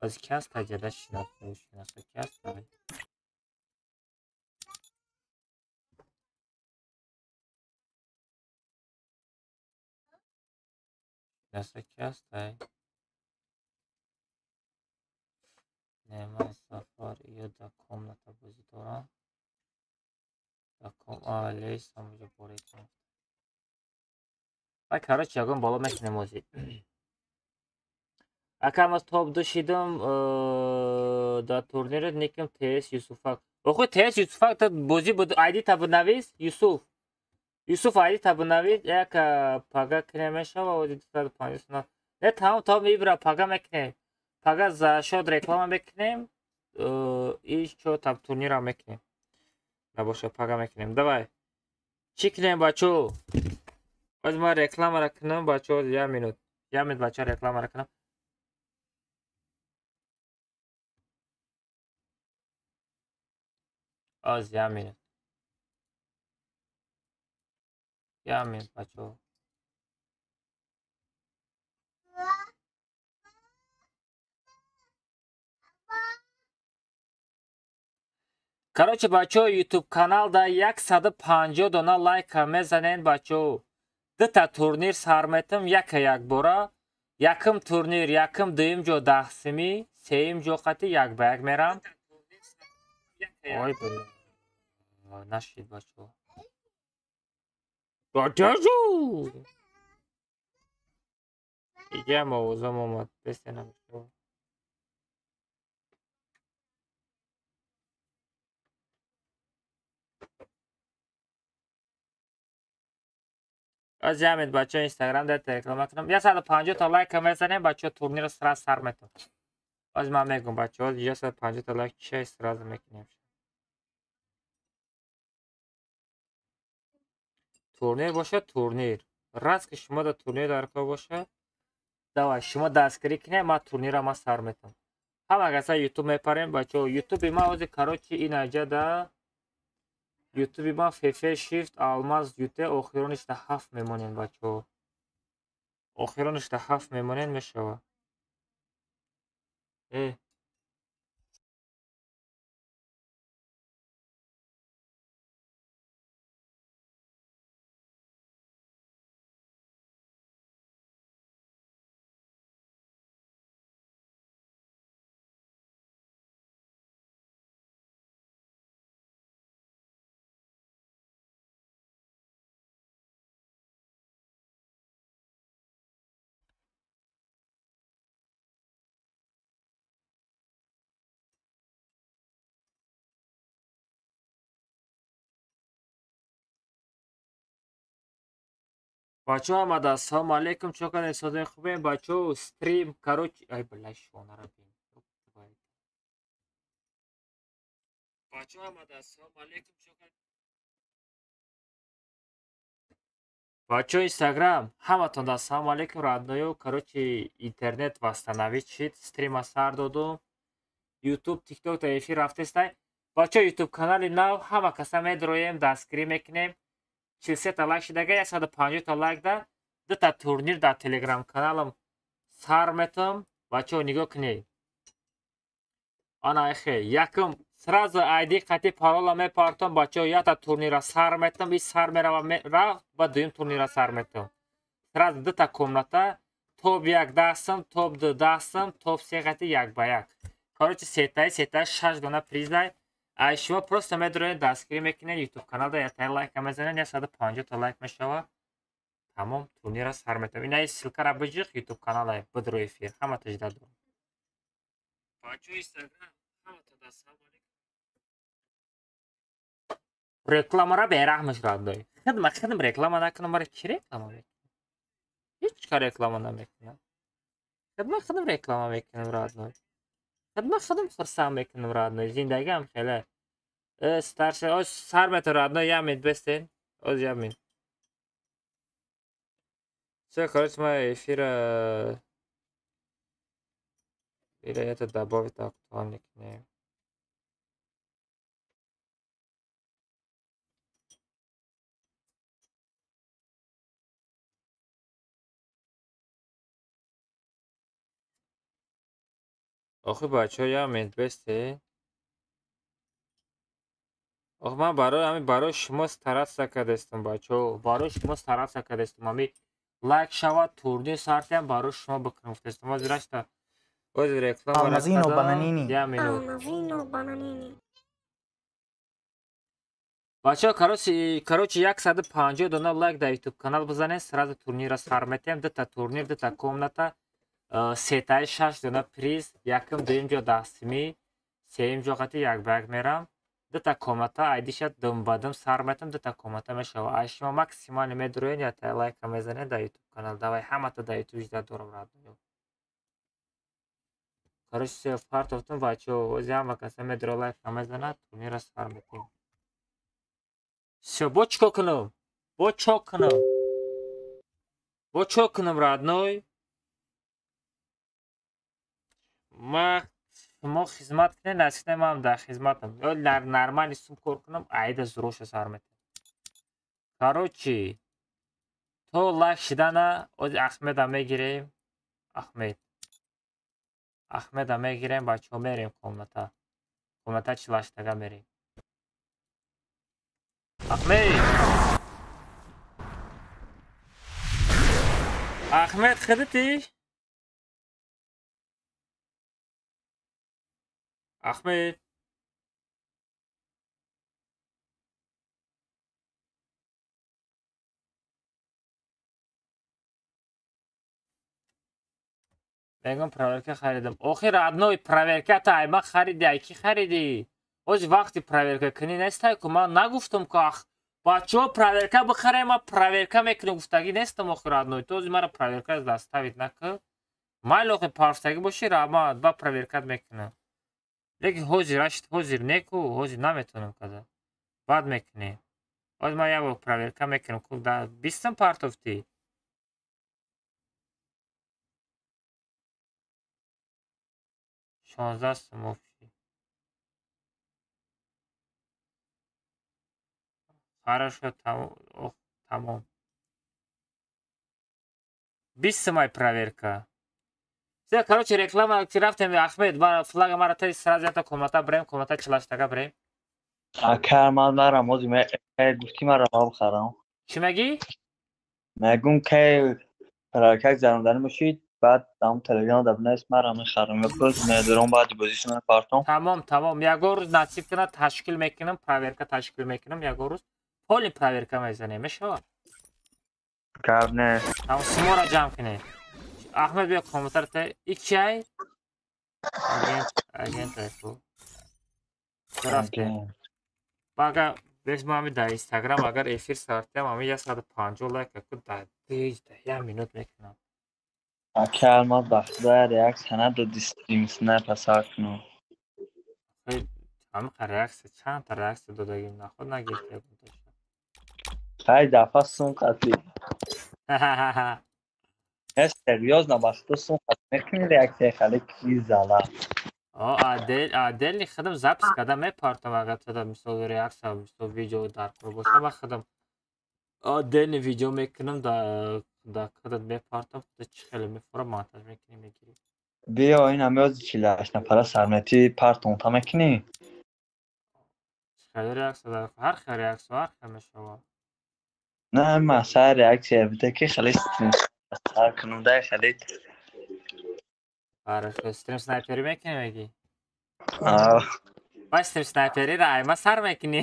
Боз ки ҳаст таҷриба шиносо ки ҳаст? Шиносо ки ҳаст? Неъмат Сафар ё дар комната бозӣ дорам. Дар ком алейс ҳамаҷо боред. Ай, короче, ягон боло мекунем озӣ. Ака ман топ ду шидам дар турнири никам ТС Юсуфак. Охи ТС Юсуфак та бозӣ буд, айди та бинавис Юсуф. Юсуф айди та бинавис, як пага кине мешава, ози 250 сона. Не, тамом то мебира пага мекунем. Пага за шод реклама мекунем, и чо там турнира мекунем. Набоша пага мекунем. Давай. Чӣ кунем, бачо? Боз ман рекламаро кунам, бачаҳо, як минут. Як минут, бачаҳо, рекламаро кунам. Оз як минут. Як минут, бачаҳо. Короче, бачаҳо, YouTube канал да 150 дона лайка мезанен, бачаҳо. Дута турнир сар метам, яка якбора. Якум турнир, якум, дуюм ҷо даҳсимӣ, сеюм ҷо қати як ба як мерам. Ой, бля. Нашид, бачаҳо. Дадажу! Иҷам овозам омад, бесе намешавад. Аз ҷамъ бачаҳо Инстаграм дар реклама кунам. 150 та лайк мезанем, бачаҳо, турнирро сразу сар метам. Аз ман мегӯм, бачаҳо, 150 та лайк чай сразу мекунем. Турнир бошад, турнир. Раз ки шумо дар турнир дар кор бошад, давай шумо дастгирӣ кунед, ман турнирро ман сар метам. Ҳама каса YouTube мепарем, бачаҳо. YouTube-и ман ози короче ин аҷа да YouTube-и ман ФФ Shift Алмаз ЮТ охирониш да 7 мемонен, бачаҳо. Охирониш да 7 мемонен мешава. Бачаҳо омада, ассалому алайкум, чӣ кардед, созои хубем, бачаҳо, стрим, короче, ай бля, шонара бин. Бачаҳо омада, ассалому алайкум, чӣ кардед? Бачаҳо Инстаграм, ҳаматон ассалому алайкум, родноё, короче, интернет восстановить шид, стрима сар додум. YouTube, TikTok та эфир рафтестай. Бачаҳо YouTube канали нав, ҳама каса медроем, дастгирӣ мекунем. 43 та лайк шидага, 150 та лайк да, дута турнир дар Телеграм каналам сар метам. Бачаҳо нигоҳ кунед. Ана эхе, якум сразу ID қати парола мепартом, бачаҳо, якта турнира сар метам, и сар мерава рафт, ба дуюм турнира сар метам. Сразу дута комната, Топ 1 10 сум, топ 2 10 сум, топ 3 қати 1 ба 1. Короче, сетаи сетаи 6 дона призай. Ай шумо просто медроед, дастгирӣ мекунед, YouTube каналда яктай лайка мезанед, 150 та лайк мешава. Тамом, турнира сар метавам. Инаи ссылкара биҷиқ YouTube каналай, бидро эфир. Ҳама тажда дорам. Бачо Instagram ҳама та салом алейкум. Рекламара бераҳмаш радой. Хидма хидм реклама накунам, мара ки реклама мекунам? Ҳеҷ ка реклама намекунам. Хидма хидм реклама мекунам родной. Хидма хидм хурсанд мекунам родной. Зиндагиам хеле. Старший, оз сар мета родной, я мит бестен. Оз я мит. Все, короче, мы эфира или это добавить актуальный к ней. Охи бачаҳо, як минут бесте. Ох, ман барои ҳамин барои шумо стараться кардастам, бачаҳо. Барои шумо стараться кардастам. Ҳамин лайк шавад, турнир сартиам барои шумо бикунам гуфтастам. Ҳозир рашта. Ҳозир реклама Алмазино бананини. Як минут. Алмазино бананини. Бачаҳо, короче, 150 дона лайк дар YouTube канал бизанед, сразу турнира сар метиҳам. Дута турнир, дута комната. Сетаи 6 дона приз, якум, дуюм ҷо 10 сими, сеюм ҷо қати 1 ба 1 мерам. Дута комната, айдиша дум ба дум сар метам, дута комната мешава. Ай шумо максимально медроен, я тай лайка мезанед дар YouTube канал. Давай ҳамата дар YouTube жда дорам родной. Короче, се партофтум бачаҳо, ози ҳама каса медро лайка мезанад, турнира сар метем. Всё, бо чико кунам? Бо чо кунам? Бо чо кунам, родной? Ма шумо хизмат кунед, насиб ман дар хизматам. Ё нормали сум кор кунам, айда зуроша сар метам. Короче, то лайк шидана, ози Ахмеда мегирем. Ахмед. Ахмеда мегирем, бачаҳо мерем комната. Комната чилаштага мерем. Ахмед! Ахмед, хидити? Ахмед. Мегам проверка харидам. Охи родной, проверка та айма хариди, ай ки хариди? Оз вақти проверка кунӣ нестай ку, ман нагуфтам ку ах бачаҳо проверка бихарем, ман проверка мекунам гуфтагӣ нестам охи родной. Ту ози мара проверка заставить накун. Майли охи парфтагӣ бошӣ, раҳмат, ба проверкат мекунам. Лекин ҳозир рашид, ҳозир неку, ҳозир наметавонам каза. Баъд мекунем. Ҳозир ман як бор проверка мекунам. Ку да бистам партофтӣ. Шонздаҳ сум общий. Хорошо, тамом. 20 сумай проверка. Все, короче, реклама ки рафтем, Ахмед, флага мара таи сразу ята комната брем, комната чилаштага брем. Ака, ман марам, ози гуфти мара бихарам. Чӣ мегӣ? Мегум ки проверка гузаронданӣ бошид, баъд ам телеграм да бинавис, мара мехарам. Ё просто медорам баъди бозишона партом. Тамом, тамом. Ягон рӯз насиб кунад, ташкил мекунам, проверка ташкил мекунам, ягон рӯз поли проверка мезанем, мешавад? Гап не. Тамом, сумора ҷамъ кунед. Ахмед, биё компютер та икчай. Агент, агент айку. Рафтем. Бага бес ма ҳами дар Инстаграм агар эфир сартиам, ҳами 150 лайк ку дар 1 минут мекунам. Ака, ман ба худо реаксия надоди стрим снайпа сар кунам. Ҳамиқа реаксия, чандта реаксия додагим, наход нагирифт ягонташа. Хай дафа сум қатӣ. Не, серьёзно, ба худо сум қатӣ мекунӣ реаксия хали ки зала. О, отдельный хидм запись карда мепартам, агар туда мисол реаксия, мисол видео даркор боша, ман хидм отдельный видео мекунам, да кадат мепартам, худо чӣ хеле мефорам, монтаж мекунӣ, мегирӣ. Биё, ин ҳами ози 48 нафара сарметӣ партонта мекунӣ? Хеле реаксия даркор, ҳар хел реаксия, ҳар хел мешавад. Не, масъала реаксия бида ки хеле стрим Сар кунам дай халид. Хорошо, стрим снайпери мекунӣ мегӣ? Аа. Ба стрим снайпери ра айма сар мекунӣ.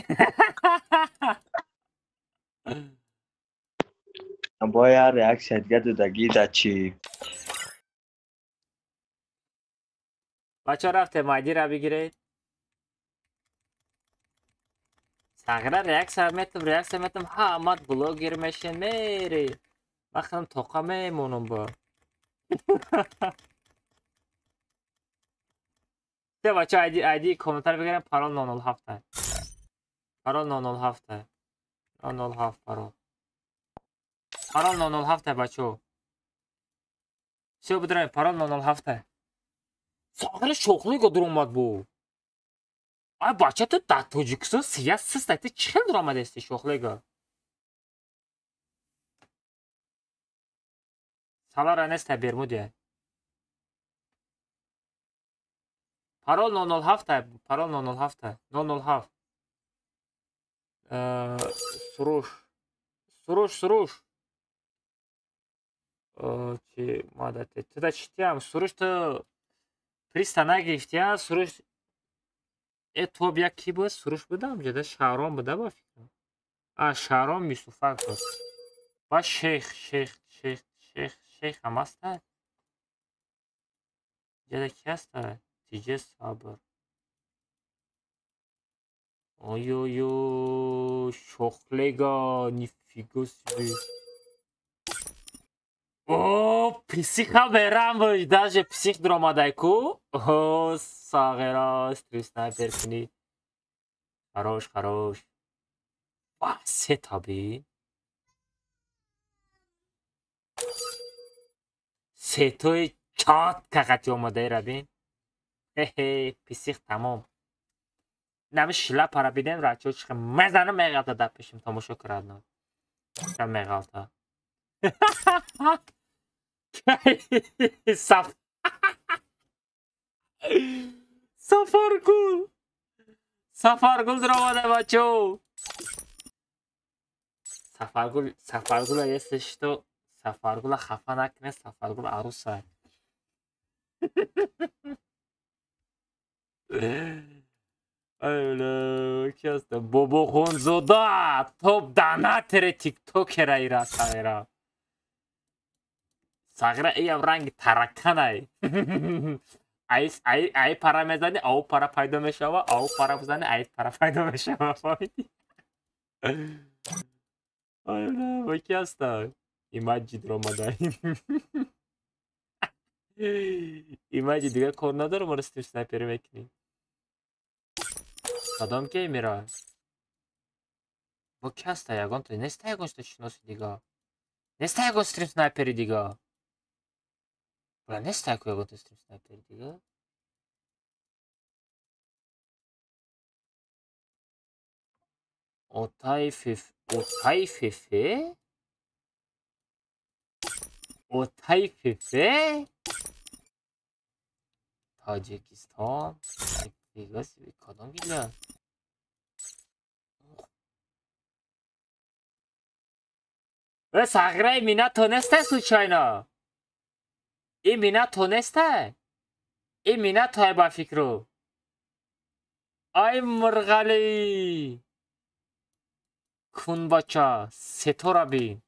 Бо як реаксия дига додагӣ да чӣ? Бачаҳо рафтем айдира бигиред. Сағира реаксия метам, реаксия метам, ҳамат блогер мешен мери. Ман худам тоқа мемонам бо. Се бачаҳо айди айди комментар бигирем, парол 007. Парол 007. 007 парол. Парол 007 бачаҳо. Всё бидроем, парол 007. Сағира шохлиго дуромад бу. Ай бача ту дар Тоҷикистон сия систай, ту чӣ хел дуромадести шохлиго? Салара нестай Бермудия. Парол 007, парол 007, 007. Суруш. Суруш, Суруш. Чи мадате? Ту да читиам, Суруш ту приста нагирифтия, Суруш э топ як ки буд? Суруш будам, ҷада Шаҳром буда ба фикрам. А Шаҳром Юсуфак буд. Ба Шейх, Шейх, Шейх, Шейх, Шейх ҳам ҳаста? Ҷада ки ҳаста? Тиҷе Сабр. Ой-ой-ой, шохлега, нифига себе. О, психа берам буд, даже псих дуромадай ку. О, сағира, стрим снайпер кунӣ. Хорош, хорош. Ва, се таби. Сетои чат кақати омадаи рабин. Хе-хе, псих тамом. Нами шлапара бидем, рачо чиха мезанам меғалта дар пешим тамошо кардам. Ча меғалта. Саф Сафаргул. Сафаргул дуромада бачо. Сафаргул, Сафаргула если что, Сафаргула хафа накне, Сафаргул аруса. Ай, ки ҳаста? Бобохонзода, топ донатери тиктокера ира сағира. Сағира иам ранги тараканай. Ай ай ай пара мезани, ау пара пайдо мешава, ау пара бизани, ай пара пайдо мешава. Фаҳмидӣ? Ай, бо ки ҳаста? Имаҷи дуромада. Имаҷи дига кор надорам, моро стрим снайпери мекунӣ. Кадом геймера? Бо ки ҳаста? Ягон то неста, ягон то шиноси дига. Неста ягон стрим снайпери дига. Бла неста ягон то стрим снайпери дига. Отай феф, Отай фефе? Отай фефе? Тоҷикистон. Нифига себе, кадом гила? Э, сағираи мина тонестай случайно? И мина тонестай? И мина той ба фикру. Ай мурғали! Кунбача, сетора бин.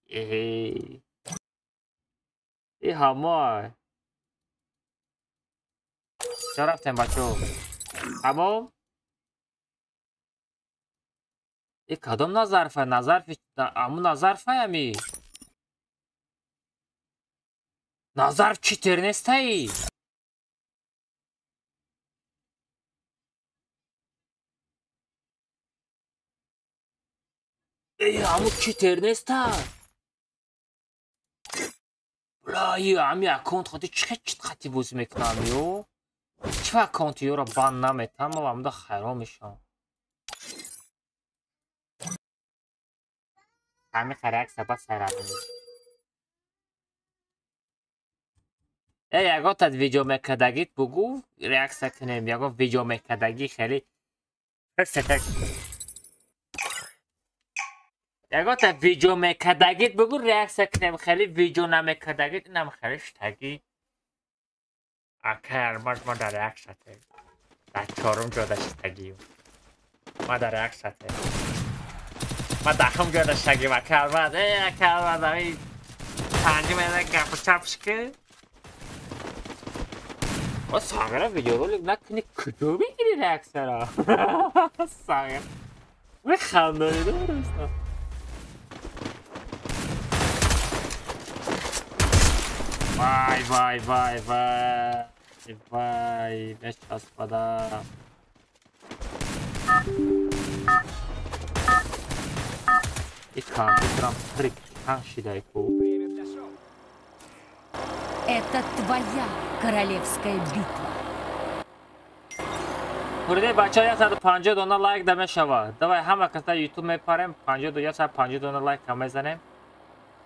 Э. И ҳамой. Чо рафтем бачо? Тамом? И кадом назарфа? Назарфи аму назарфа ами? Назарф читер нестаи? Э, аму читер неста? Бла, и ами аккаунт хати чӣ чит хати бозӣ мекунам ё? Чӣ аккаунти ёро бан наметам, ман амда хайрон мешавам. Ҳами реаксия ба сайрадем. Э, ягон та видео мекардагит бугӯ, реаксия кунем, ягон видео мекардагӣ хеле сетак. Ягота видео мекардагит бугу реаксия кунем, хеле видео намекардагит инам хеле штаги. Акай Алмаз ма дар реаксия те. Дар чорум ҷода штагием. Ма дар реаксия те. Ма даҳум ҷода штагием акай Алмаз. Э акай Алмаз ами панҷум эна гапу чапш ки. О сағира видеоролик накунӣ куҷо мегирӣ реаксияро? Сағир. Механдонӣ дурусто. Вай вай вай вай вай мечаспада. И компьютерам прикан шидай ку. Это твоя королевская битва. Бурде бача 150 дона лайк да мешава. Давай ҳама каса YouTube мепарем, 52 150 дона лайк мезанем.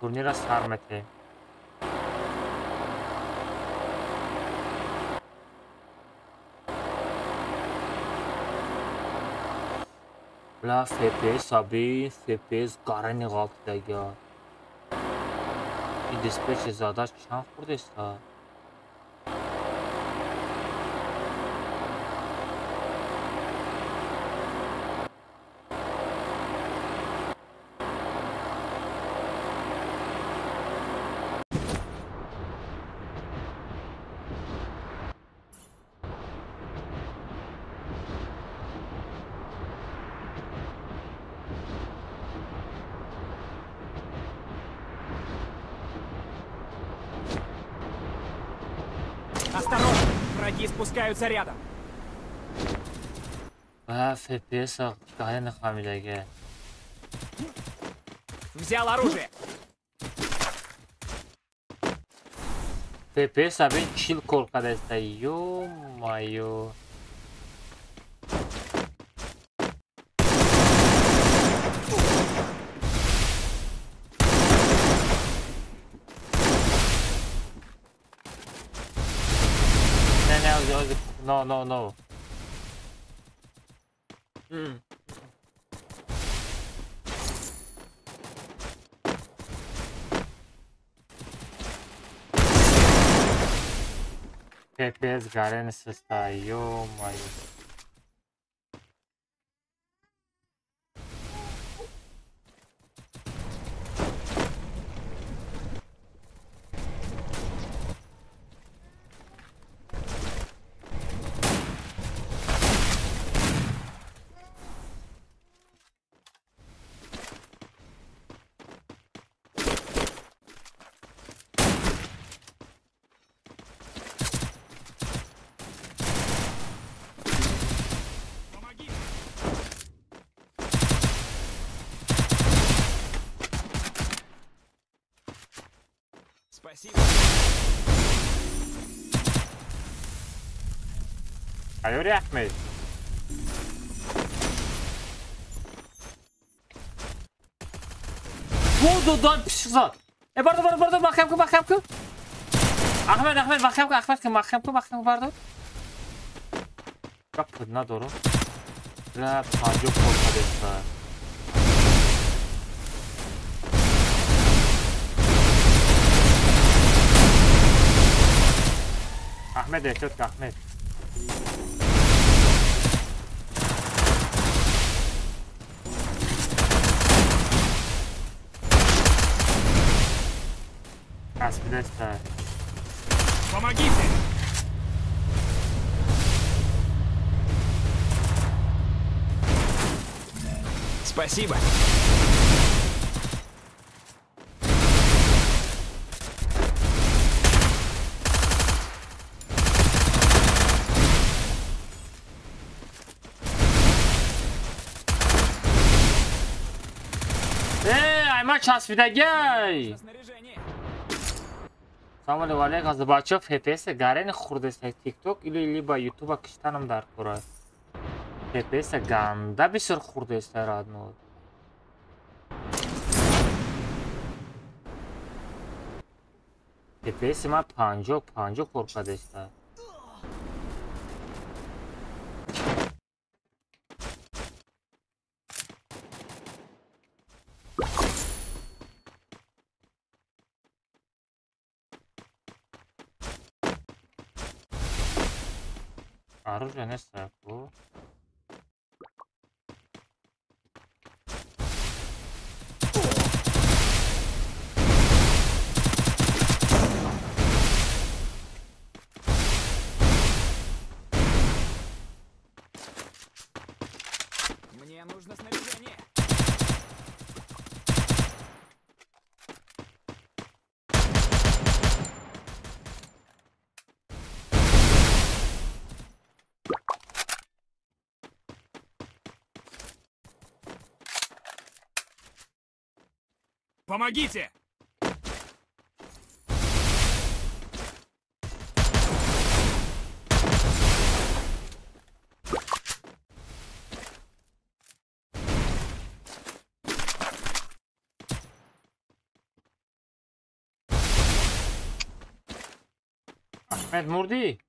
Турнира сар метем. Бля, FPS аби, FPS гарани ғалтидага. Ин диспетчер задаш чанд хурдеста? Осторожно! Враги спускаются рядом. А, FPS гарани хамидага. Взял оружие. FPS абин чил кор кадаста. Ё-моё. No, no, no. FPS гарен сеста, ё-моё. Спасибо. Айори Ахмед. Буду дан пишзад. Э бардо бардо бардо махкам ку махкам ку. Ахмед Ахмед махкам ку Ахмед ку махкам ку махкам ку бардо. Гап надору. Ла панҷо кор кадеста. Ахмед эҳтиёт Ахмед. Аспидеста. Помогите! Спасибо. Ай, ма часпидагай! Салом алейкум, аз бачаҳо FPS гарени хурдеста TikTok или либо YouTube киштанам дар кора. FPS ганда бисёр хурдеста родной. FPS ма 50 кор кадеста. Оружие нест ку. Мне нужно снаряжение. Помогите! Ахмед мурди?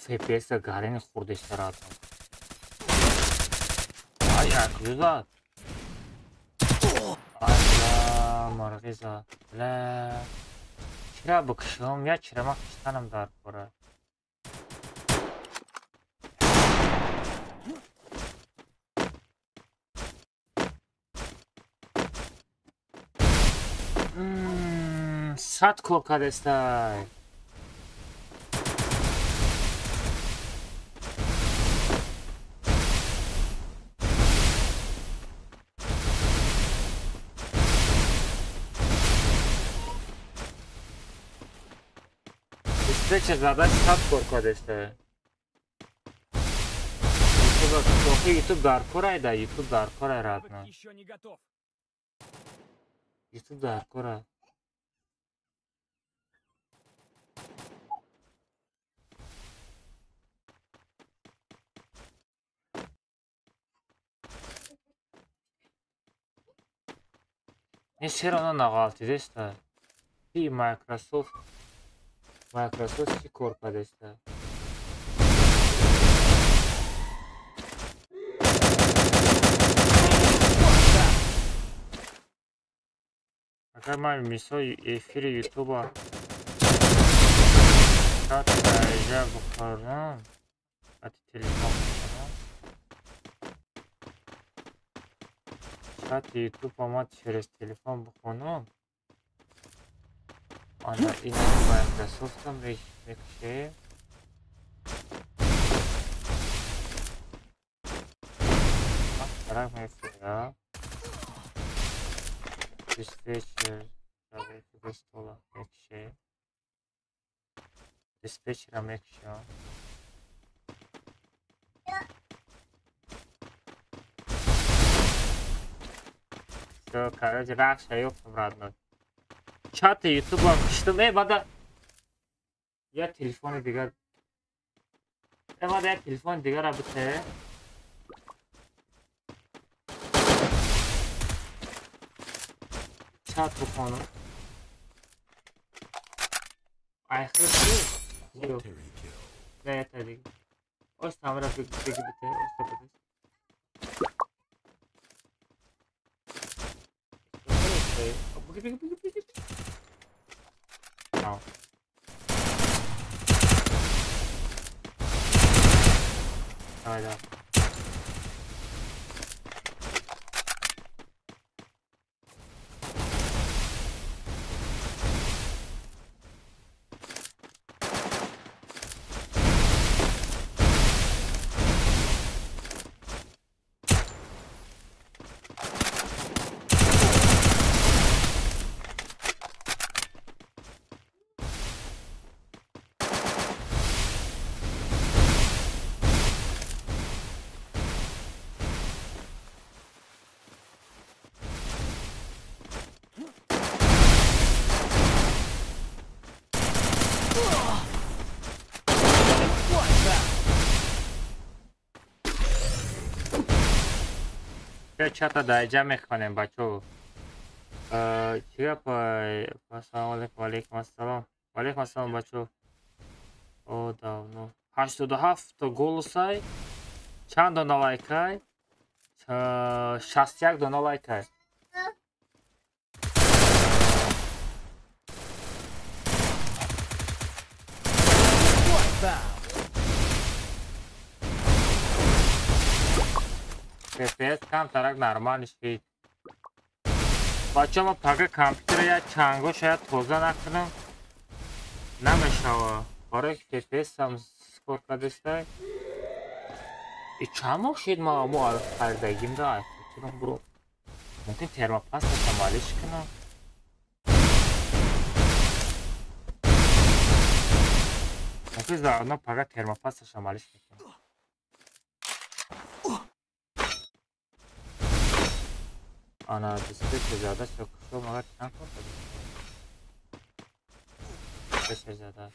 FPS гарени хурдештар атам. Ай, акрузат. Ай, ла, марғиза. Ла. Чира букшум, я чира ма киштанам дар кора. Сад кор кадестай. Встреча задать сад кор кадестай. YouTube дар корай да, YouTube дар корай радно. YouTube дар корай. Не все равно нағалтидеста. И Microsoft чӣ кор кардеста? Агар ман мисол эфири Ютуба чат дараҷа бихӯрам, ати телефон бихӯрам, чати Ютуб омад через телефон бихонам, ана ина Microsoft-ам мекушем. Тарак мефурам. Диспетчер стола мекушем. Диспетчера мекушам. Всё, короче, рахша ёфтам родной. Чати Ютуба киштам. Бада я телефони дигар. Бада я телефони дигара бите. Чат бихонам. Айхир чи? Не, это диг. Ос тамра биг бите, ос бите. Биг биг биг биг. Ау. Давай, давай. Чата даиҷа мехонем, бачо. Чӣ гап? Ассалому алайкум, ваалайкум ассалом. Ваалайкум ассалом, бачо. О, давно. 87 голосай. Чанд дона лайкай? 61 дона лайкай. FPS камтарак нормал шид. Бача, ма пага компютера як чанго шояд тоза накунам. Намешава. Барои ки FPS ҳам скор кардестай. И чанд моҳ шид ма мо харидагим да кунам бро. Мумкин термопасташа малиш кунам. Мумкин заодно пага термопасташа малиш мекунам. Ана дисплей зада шо магар чанд кор кардем? Зада.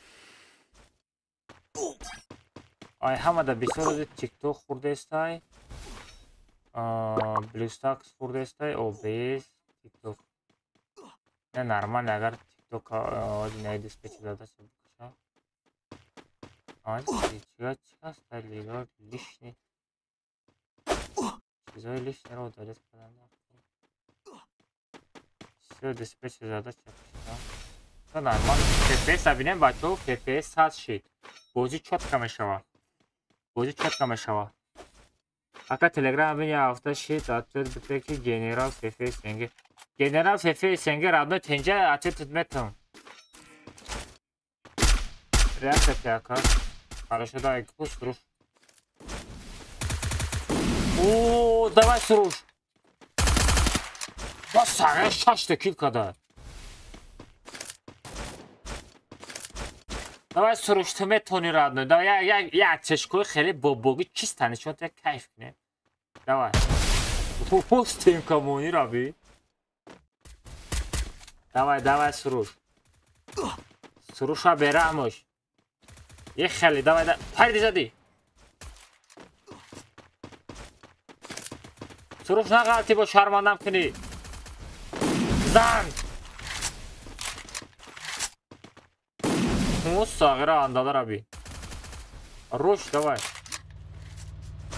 Ай ҳамада бисёр ози TikTok хурдестай. BlueStacks хурдестай, OBS, TikTok. Не нормально, агар TikTok ози не дисплей зада шо бикушам. Ай, чига чигаста лига лишний. Чизои лишний ро удалить кардам. Всё, диспетчер задача. Всё нормально. FPS бинем, бачаҳо, FPS 100 шид. Бозӣ чётко мешавад. Бозӣ чётко мешавад. Ака Телеграм бин я ҳафта шид, ответ бите ки генерал ФФ СНГ. Генерал ФФ СНГ родной тенҷа ответ метам. Реакция ти ака. Хорошо, давай, Суруш. О, давай, Суруш. Ба сара шашта кил када. Давай, Суруш, ту метавонӣ, родной. Давай як як чашкои хеле бобогӣ чиста нишон як кайф кунем. Давай. Постем камони раби. Давай, давай, Суруш. Суруша бераҳмош. Е хеле, давай, давай. Париди задӣ. Суруш нағалтӣ бо шармандам кунӣ. Зан! Сағира андалар аби. Руш, давай.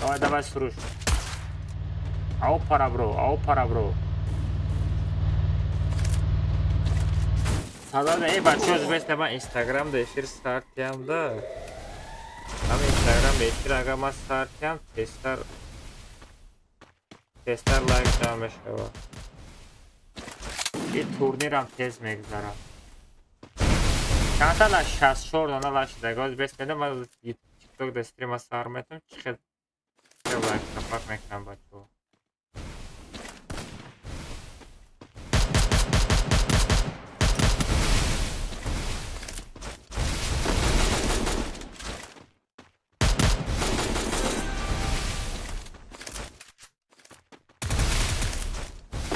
Давай, давай, Суруш. Ау пара бро, ау пара бро. Салам, эй, бачо, бес нема Инстаграм да эфир стартиям да. Ам Инстаграм эфир ага ма стартиям, тестар. Тестар лайк да мешава. И турнирам тез мегзарам. Чанда лаш 64 дона лаш дагоз бес медам ман TikTok да стрима сар метам чи хел лайк сапак мекунам бачо.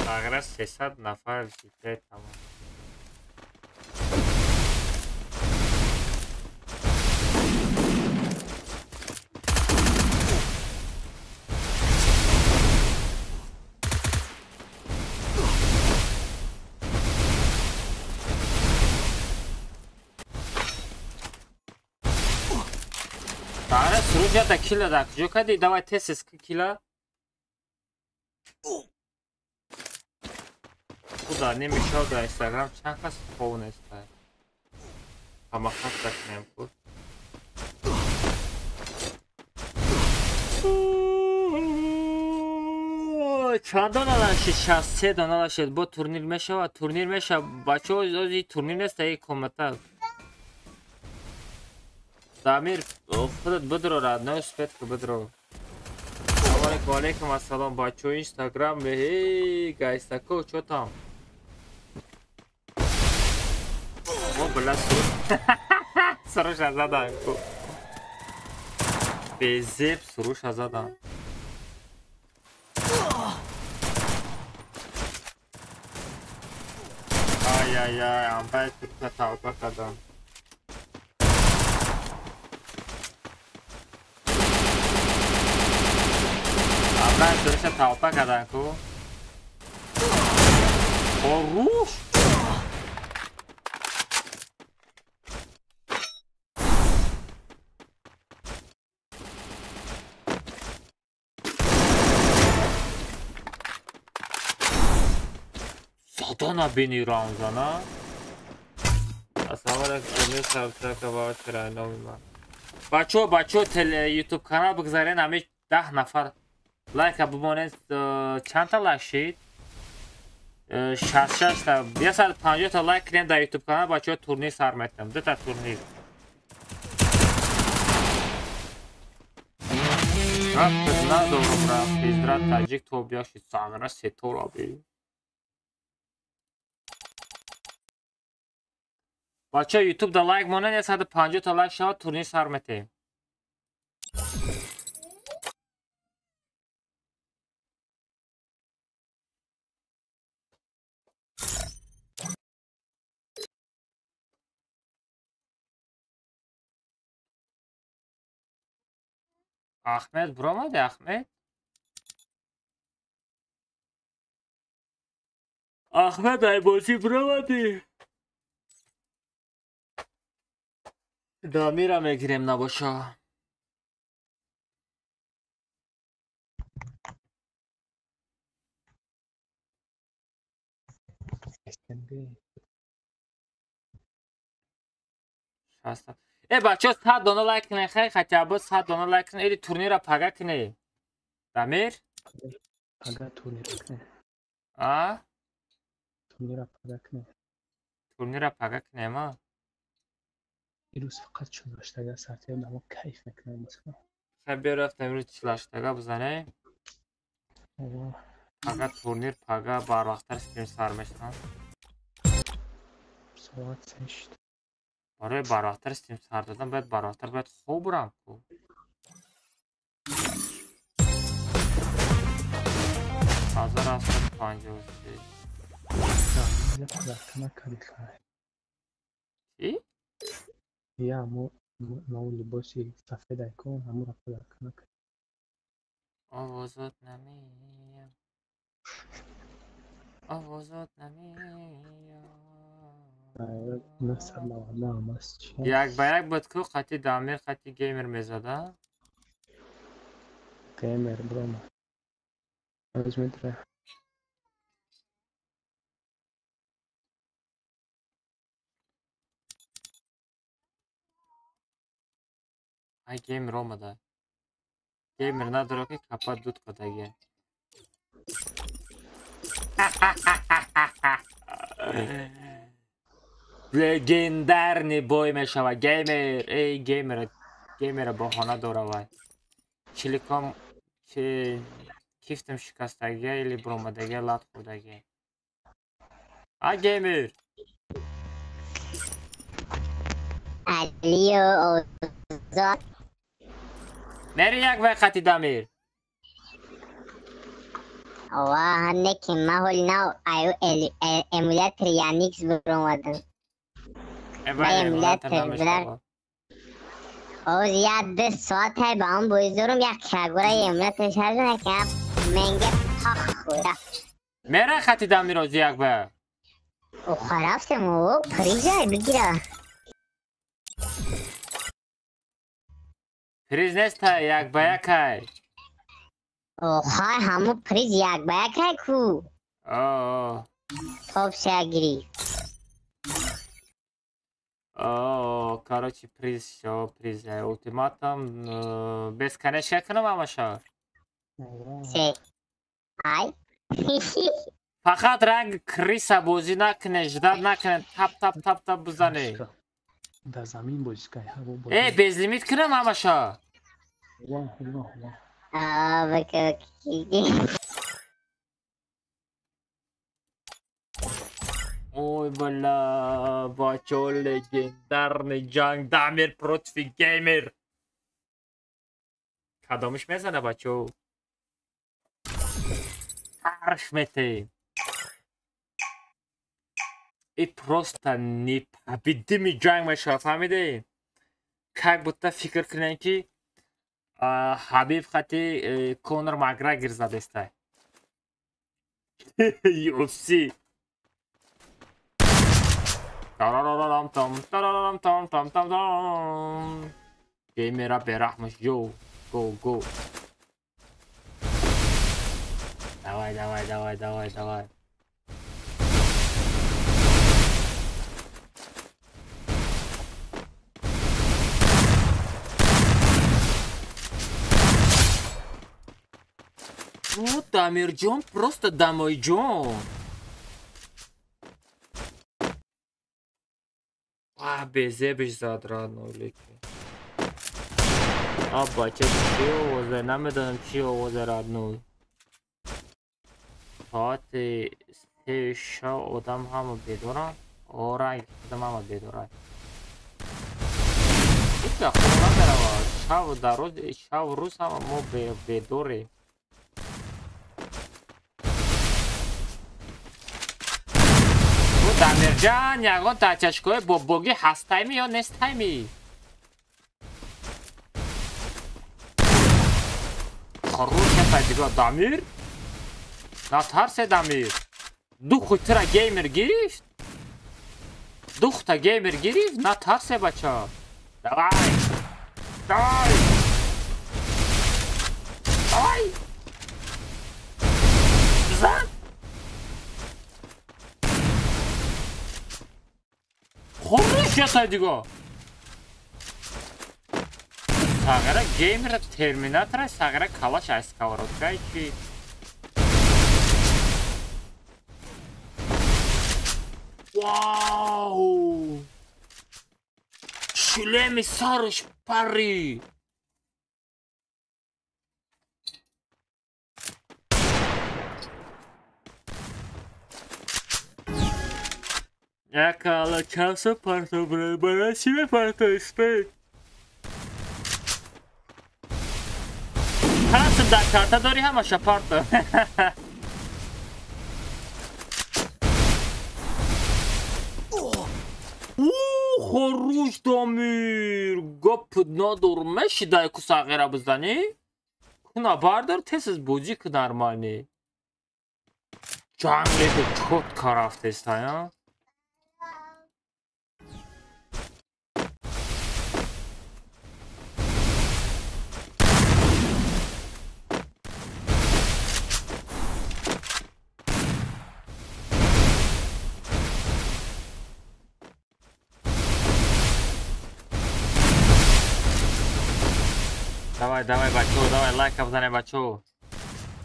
Тағира 300 нафар жите тамом. Тағира Суруш ята кила да куҷо кардӣ? Давай тез кила. Худа намешавад дар Инстаграм чанд кас фолло нестай. Ҳамахат закунем худ. Чанд дона лашид? 63 дона лашид. Бо турнир мешавад, турнир мешавад. Бачаҳо, ози турнир нест, ай комната. Дамир, худат бидро, родной спетка бидро. Алейкум, алейкум ассалом, бачаҳо Инстаграм, эй, гайстако, чо там? О, бля, Суруш. Суруша задан. Безеб Суруша задан. Ай, ай, ай, амбай Суруша тавба кардам. Панҷ сориша талпа кардан ку. Хорош! Сатана бини рамзана. Ассалому алайкум, сабтрака ва чарайноми ман. Бачо, бачо, YouTube канал бигзарен, ҳами 10 нафар лайка бимонед. Чандта лайк шид? 66 та, 150 та лайк кунем дар YouTube канал, бачо турнир сар метам. Дута турнир. Рафт надорум рафт, Изра таҷик то биёшид самира сетора би. Бачо YouTube да лайк монед, 150 та лайк шавад, турнир сар метем. Ахмед буромади, Ахмед? Ахмед ай бозӣ буромади. Дамира мегирем набоша. Э бачо 100 дона лайк кунед, хай хотя бы 100 дона лайк кунед, или турнира пага кунед. Дамир? Пага турнира кунед. А? Турнира пага кунед. Турнира пага кунем, а? Ирӯз фақат чилаштага сартиём, амо кайф мекунам бозикунам. Хай биё рафтем имрӯз чилаштага бизанем. Пага турнир, пага барвақттар стрим сар мешавад. Соат 3. Барои барвақттар стрим сар додан бояд барвақттар бояд хоб бурам ку. 1753. Чӣ? Я мо нав либоси сафед айкон ҳамура подарка накард. Овозот намеям. Овозот намеям. Як ба як буд ку қати Дамир, қати геймер мезада? Геймер брома. Аз метра. Ай геймер омада. Геймер надора ки капа дуд кадаге. Легендарный бой мешава геймер. Эй геймер, геймера баҳона дора вай. Чиликом кифтам шикастагия или буромадагия лат хӯрдагия. А геймер. Алио Озод. Мери як вай қати Дамир. Ова неки ма ҳоли нав аю эмулятор Яникс буромадам. Эмулятор Оз як ду соат ҳай ба он бозӣ дорум, як кагура эмулятор шаржа ки менге тах хӯра. Мера қати Дамир ози як ба. Оха рафтем о призай бигира. Приз неста, як ба якай. Оха ҳаму приз як ба якай ку. О. Топ шагири. О, короче, приз, всё, приз. Ультиматум бесконечно кунам ҳамаша. Се. Ай. Фақат ранг криса бозӣ накунед, ждат накунед, тап тап тап тап бизанед. Дар замин бозӣ кай, ҳаво бозӣ. Э, безлимит кунам ҳамаша. Ва, ва, ва. А, бака. Ой, бля, бачо, легендарный ҷанг Дамир против геймер. Кадомиш мезана, бачо? Арш метем. И просто непобедимый ҷанг мешавад, фаҳмидед? Как будто фикр кунем ки Хабиб хати Конор Макгрегор задестай. UFC. Тарарарам там, тарарарам там, там, там, там. Геймера берахмаш, йоу, го, го. Давай, давай, давай, давай, давай. Ну, Дамирҷон, просто Дамойҷон. А, безебиш зад родной леки. А, бача, чӣ овозе? Намедонам чӣ овозе родной. Соати 3 шаб одам ҳама бедоранд. Оранг одам ҳама бедоранд. Ҳеҷ вақт хоб намеравад. Шаб дар рӯз, шаб рӯз ҳама мо бедорем. Дамирҷан, ягон тачашкои бобогӣ ҳастайми ё нестайми? Хорош ятайдига Дамир? Натарсе Дамир. Духи тира геймер гирифт? Духта геймер гирифт? Натарсе бача. Давай! Давай! Давай! Бизан! Хорош ятайдиго. Сағира геймера терминатора сағира калаш аз сковородка чи. Вау! Шлеми сарш пари. Якала часа парто бра себе парто спе. Чанд дар карта дори ҳамаша парто. Хорош Дамир. Гап надор мешидай ку сағира бизанӣ? Куна бардор тез бозӣ ку нормалӣ. Ҷанге чётко рафтеста, Давай, давай, бачо, давай, лайка бизанем, бачо.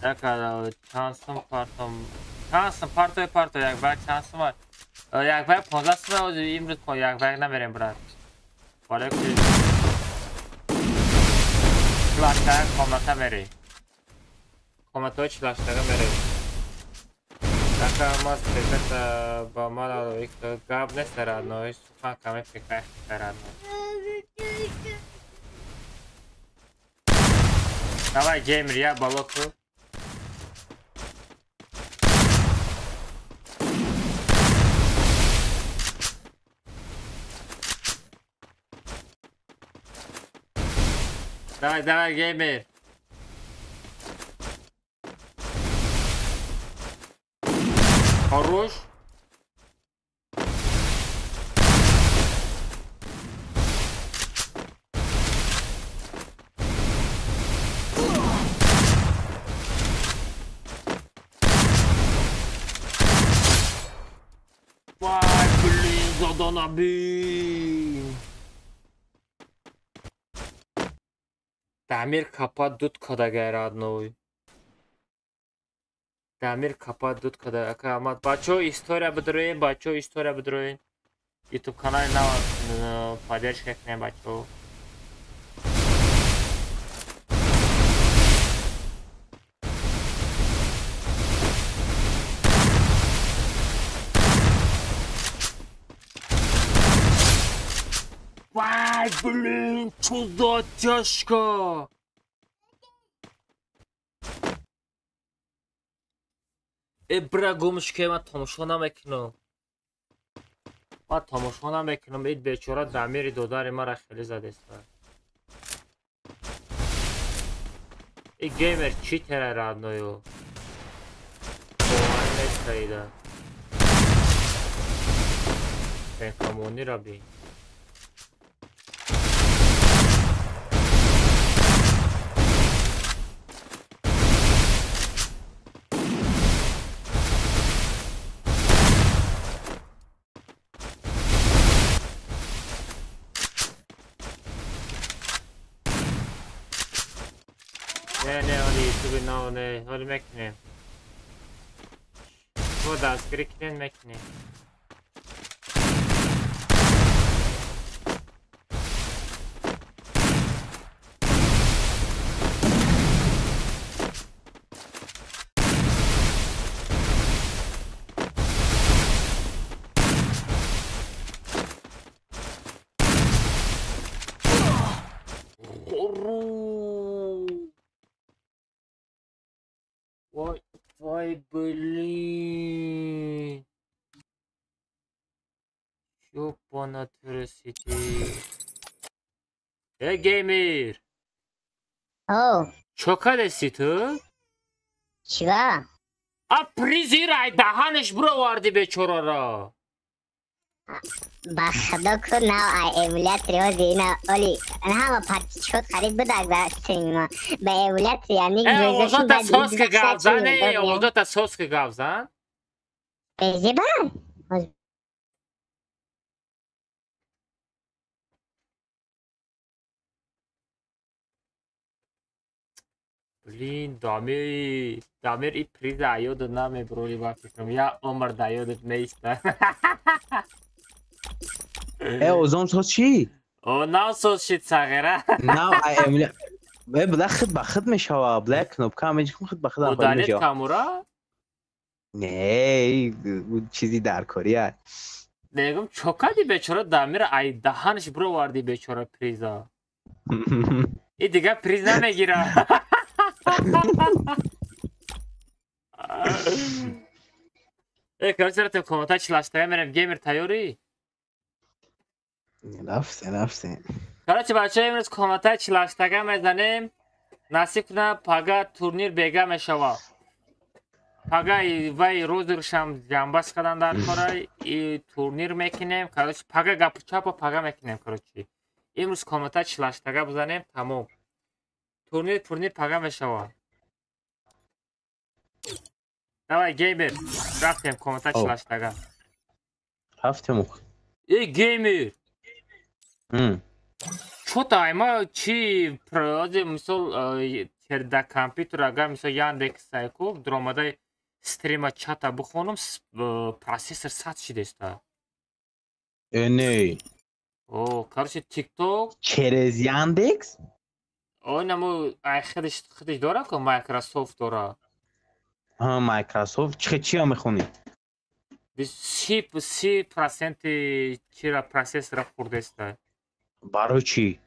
Яка чансом партом. Чансом партой парто, як бак чансом. Як бак 15 сум имрӯз як бак намерем, брат. Бале ки. Чилаштага комната мери. Комнатаи чилаштага мери. Яка мас пеката ба мара гап нест родной, сухан каме пека родной. Давай, геймер, я балоку. Давай, давай, геймер. Хорош. Вай, блин, заданаби. Дамир капа дуд кадагай родной. Дамир капа дуд када. Ака амад бачо история бидроен, бачо история бидроен. YouTube канали нав поддержка кунем бачо. Вай, блин, что за тяжко? Бра гумшке, ман тамошо намекунам. Ман тамошо намекунам. Ид бечора Дамири додари мара хеле задеста. И геймер читера родною. Бовар нестаида. Камони раби. Не, не, оли ютуби нав не, оли мекунем. Бо дастгирӣ кунем мекунем. Ой, ой, блин. Ёбана трясите. Эй, геймер. О. Чё кадаси ту? Чего? А призирай, даҳанаш бироварди бечораро. Ба худо ку нав ай эмулятори ҳози ина оли ҳама партичкот харид будак ба стрима. Ба эмулятори яъне Озота соска гап зан, э, озота соска гап зан. Безиба? Блин, Дамир, Дамир и приза ёдат намеброли ба фикрам. Я умр да ёдат неиста. Э, озон соз чӣ? О, нав соз шид сағира. Нав ай эмуля. Э, бла хид ба хид мешава, бла кнопка меҷикум хид ба хид ам Удалит мешава. камура? Не, чизи даркорӣ аст. Мегум чо кади бечора Дамир ай даҳанаш бироварди бечора приза. И дига приз намегира. Э, короче, ратем комната чилаштага мерем. Геймер тайёрӣ? Рафтем, рафтем. Короче, бачаҳо, имрӯз комната чилаштага мезанем. Насиб кунад, пага турнир бега мешавад. Пага вай розыгрышам ҷамбаст кардан дар кора и турнир мекунем. Короче, пага гапу чапо пага мекунем, короче. Имрӯз комната чилаштага бизанем, тамом. Турнир турнир пага мешавад. Давай, геймер, рафтем комната чилаштага. Рафтем. Э, геймер! Чё-то айма чи прози мисол да компютер агар мисол Яндекс сайку дромадай стрима чата бихонам, процессор сад шидеста. Э, не. О, короче, TikTok Через Яндекс? О, наму ай худиш худиш дора ку Microsoft дора. Ҳа, Microsoft чӣ чиа мехонӣ? 30% чира процессора хурдеста. Барои чӣ?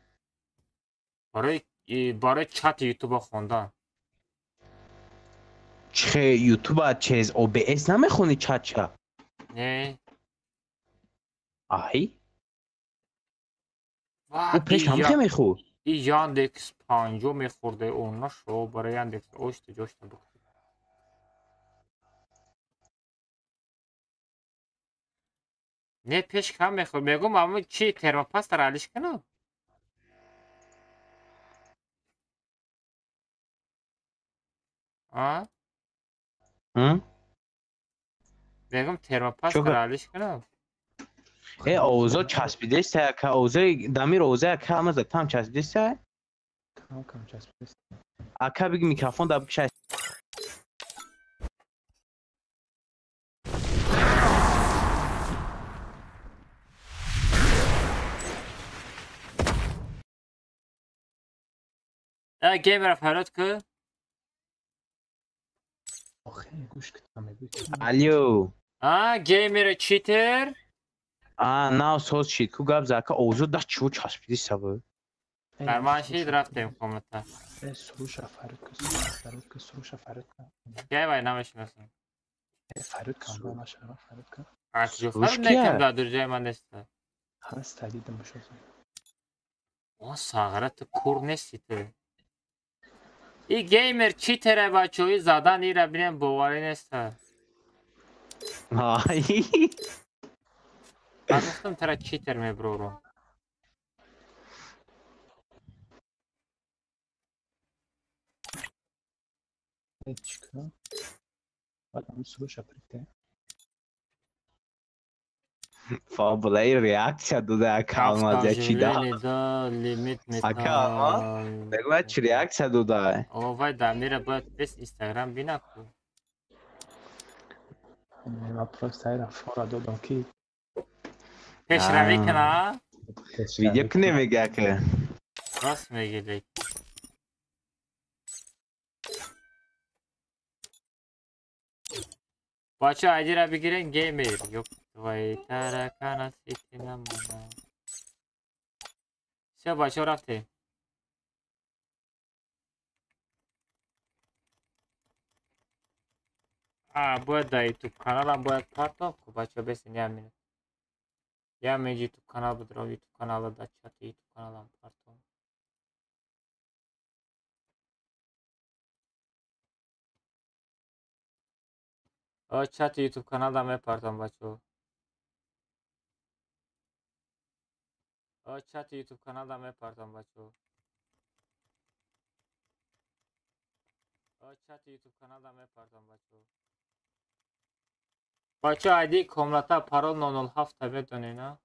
Барои чати Ютуба хондан. Чӣ Ютуба через OBS намехонӣ чатча? Не. Ай? Ӯ пеш ҳам хе мехӯрд? И Яндекс 50 мехӯрде, он нашо, барои Яндекс ошта ҷошта бухӯрд. Не, пеш кам мехӯрд. Мегӯм, ама чи термопастара алиш кунам? А? Мегӯм термопастара алиш кунам? Э, овозо часпидеста, яка овозои Дамир овоза яка ҳама за там часпидеста? Кам кам часпидеста. Ака биги микрофон да бикшай. Э, геймера фарёд ку. Охе, гӯш кунам мегӯй. Алё. А, геймера читер? А, нав соз шид. Ку гап за ака овозо да чиво часпидеста бу? Нормально шид, рафтем комната. Э, суруша фарёд ку, фарёд ку, суруша фарёд ку. Кай вай намешинасам. Э, фарёд кам, ба нашава, фарёд ку. А, чиҷо фарёд некам да дурҷаи ман неста. Ҳаста дидам бошоза. О, сағира ту кур нести ту. И геймер читере бачаҳои задан ира бинем боварӣ неста. Ай. Ман гуфтам тара читер меброрам. Чика. Баъд суруша прите. Фабулаи реаксия дода ака Алмаз я чи да? Лимит Ака Алмаз, бегӯяд чи реаксия дода? О, вай Дамира бояд вес Инстаграм бина ку. Ма просто айра фора додам ки пешравӣ кина? Видео куне мега ака. Рост меги лек. Бача айдира бигирен геймер. Ёп твои таракана сити намона. Всё, бача рафтем. А, бояд дар ютуб каналам бояд партом ку бача бесин як минут. Як минут ютуб канал будурам, ютуб канала дар чати ютуб каналам партом. Чати ютуб каналда мепартам бачаҳо. Чати ютуб каналда мепартам бачаҳо. Чати ютуб каналда мепартам бачаҳо. Бачаҳо айди комната парол 007 медонед, на?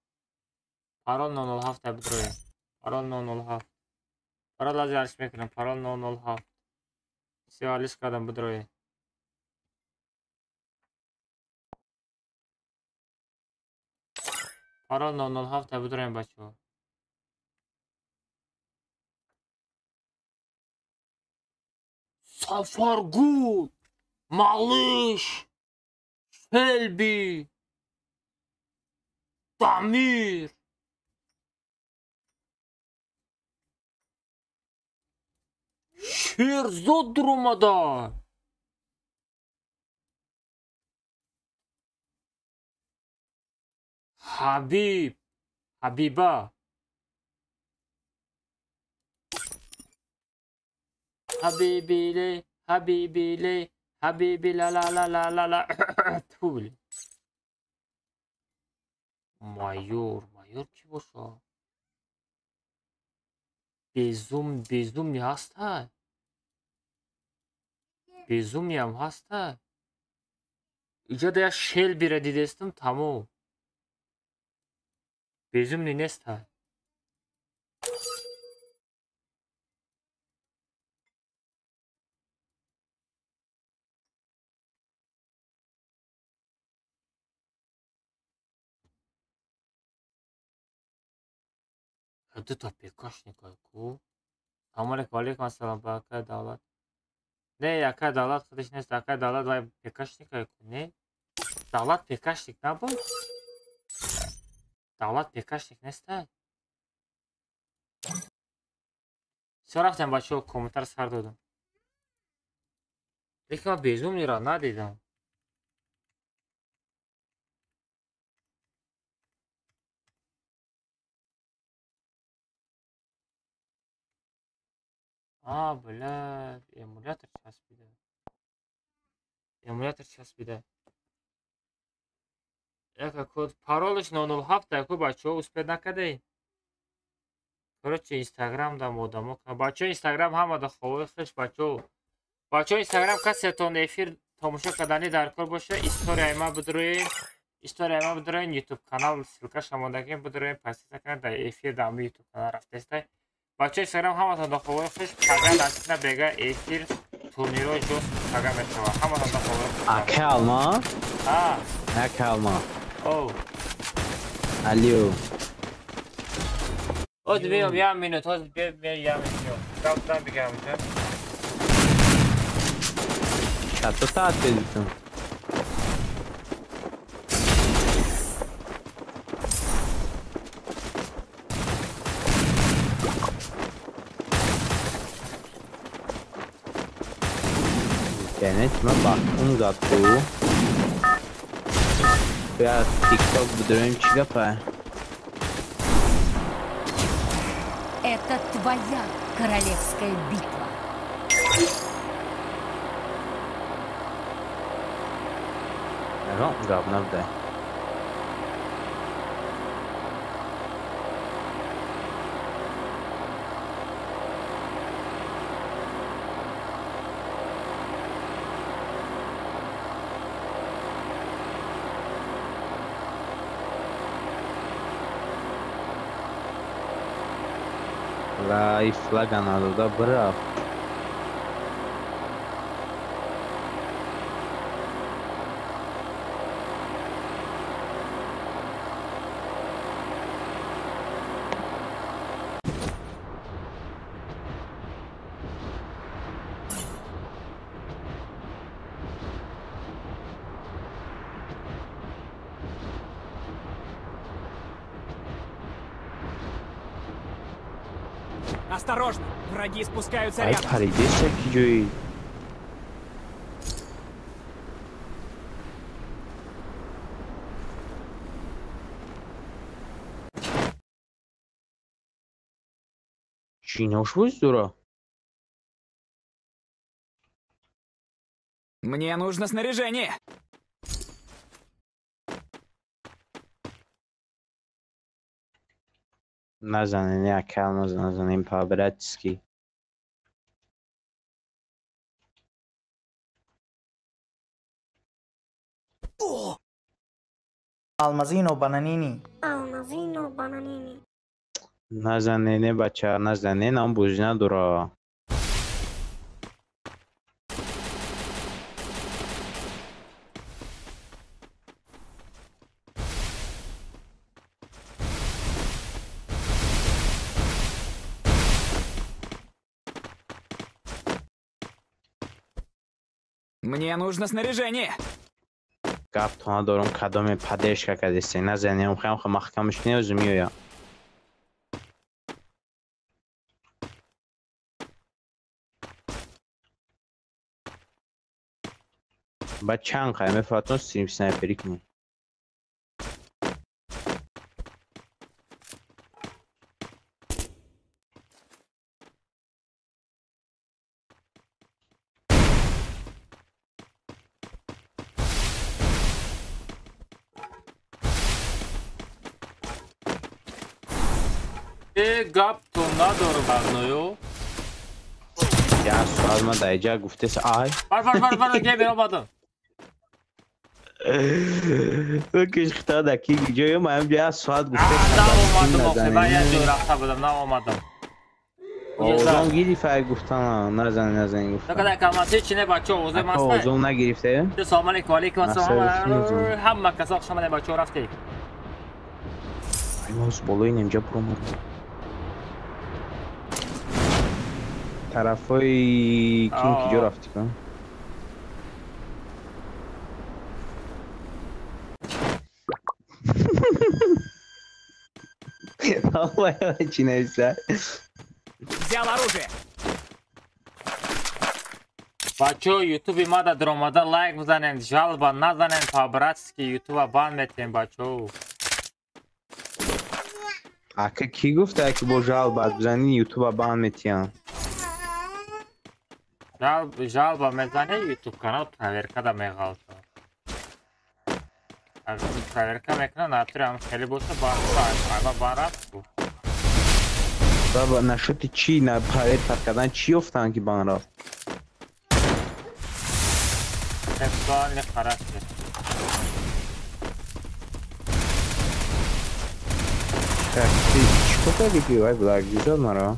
Парол 007 бидроед. Парол 007. Парол аз яриш мекунам. Парол 007. Всё, алиш кардам бидроед. Парол 007 бидроем бачаҳо. Сафаргул, Малыш, Шелби, Дамир. Шерзод дуромада. Ҳабиб, Ҳабиба. Ҳабибиле, Ҳабибиле, Ҳабиби ла ла ла ла ла ла. Тьфу, блин. Майор, майор ки боша? Безум, безумни ҳаста? Безумниам ҳаста? Иҷода як Шелбира дидестам, тамом. Безумни неста. Дута пекашника ку. Салом алейкум, алейкум ассалом ба акай Давлат. Не, акай Давлат худаш нест, акай Давлат вай пекашника ку, не? Давлат пекашник набуд? Давлат пекашник неста? Всё, рафтем бачаҳо, комментар сар додам. Лекин ман безумниро надидам. А, бля, эмулятор часпида. Эмулятор часпида. Яка код паролаш 007 яку бачаҳо успед накардаи. Короче, Инстаграм дам одамо. Бачаҳо Инстаграм ҳама да ховои хеш бачаҳо. Бачаҳо Инстаграм касетон эфир тамошо кардани дар кор боша, историяи ма бидроед. Историяи ма бидроед, YouTube канал ссылкаша мондагим бидроед, подписка кунед дар эфир дар YouTube канал рафтестай. Бачаҳо Инстаграм ҳаматон да ховои хуш, пага насиб бега эфир турниро ҷост пага мешавад. Ҳаматон да ховои хуш. Ака Алмаз? А. Ака Алмаз. О. Алло. Оз биём як минут, оз биём як минут. Рафтам бигам ҷа. Чато саат бедитон? Интернет ма бахтум зад ку. Бя ТикТок бидроем чӣ гапа? Это твоя королевская битва. Ягон гап набуда. Лай флага надода бирафт. Осторожно! Враги спускаются Ай рядом. паридеса ки ҷои. Чинош боз дора? Мне нужно снаряжение. Назанен, як алмаз назанем по-братски. Алмазино бананини. Алмазино бананини. Назанене бача, назанен ам бозӣ надора. Мне нужно снаряжение. Гап то надорам кадоме поддержка кардесте. Назанем хам маҳкамаш кунем меоям. Ба чанд қай мефаҳматон стрим снайперӣ кунем? Э гап то надорам барною. Як суал ма дар иҷа гуфтес ай. Бар бар бар бар ге беромадам. Бикиш хита да ки ҷоё ма ҳам як соат гуфтес. Наомадам охи, ман як ҷо рафта будам, наомадам. Озон гирифта гуфтан, назан назан гуфтан. Накада калмаси чине бачо, овози маст. Озон нагирифта? Салом алейкум, алейкум ассалом. Ҳама касо хуш омадед бачо, рафтед. Ай мос болои немҷа пуромад. Тарафҳои ким ки ҷо рафтӣ кун? Чӣ нависа? Взял оружие. Бачо, ютуби мада даромада лайк бизанем, жалоба назанем, по-братски ютуба бан метем бачо. Ака кӣ гуфта ки бо жалоба бизанӣ ютуба бан метиҳам? Жалоба мезанӣ ютуб канал проверкада меғалта. Проверка мекунад, натури ҳам хеле боша ба бан рафт. Баба нашоти чӣ на проверка кардан чӣ ёфтанд ки бан рафт? Сексуальный характер. Так, ты чӣ кор кардӣ ки вай блак зад маро?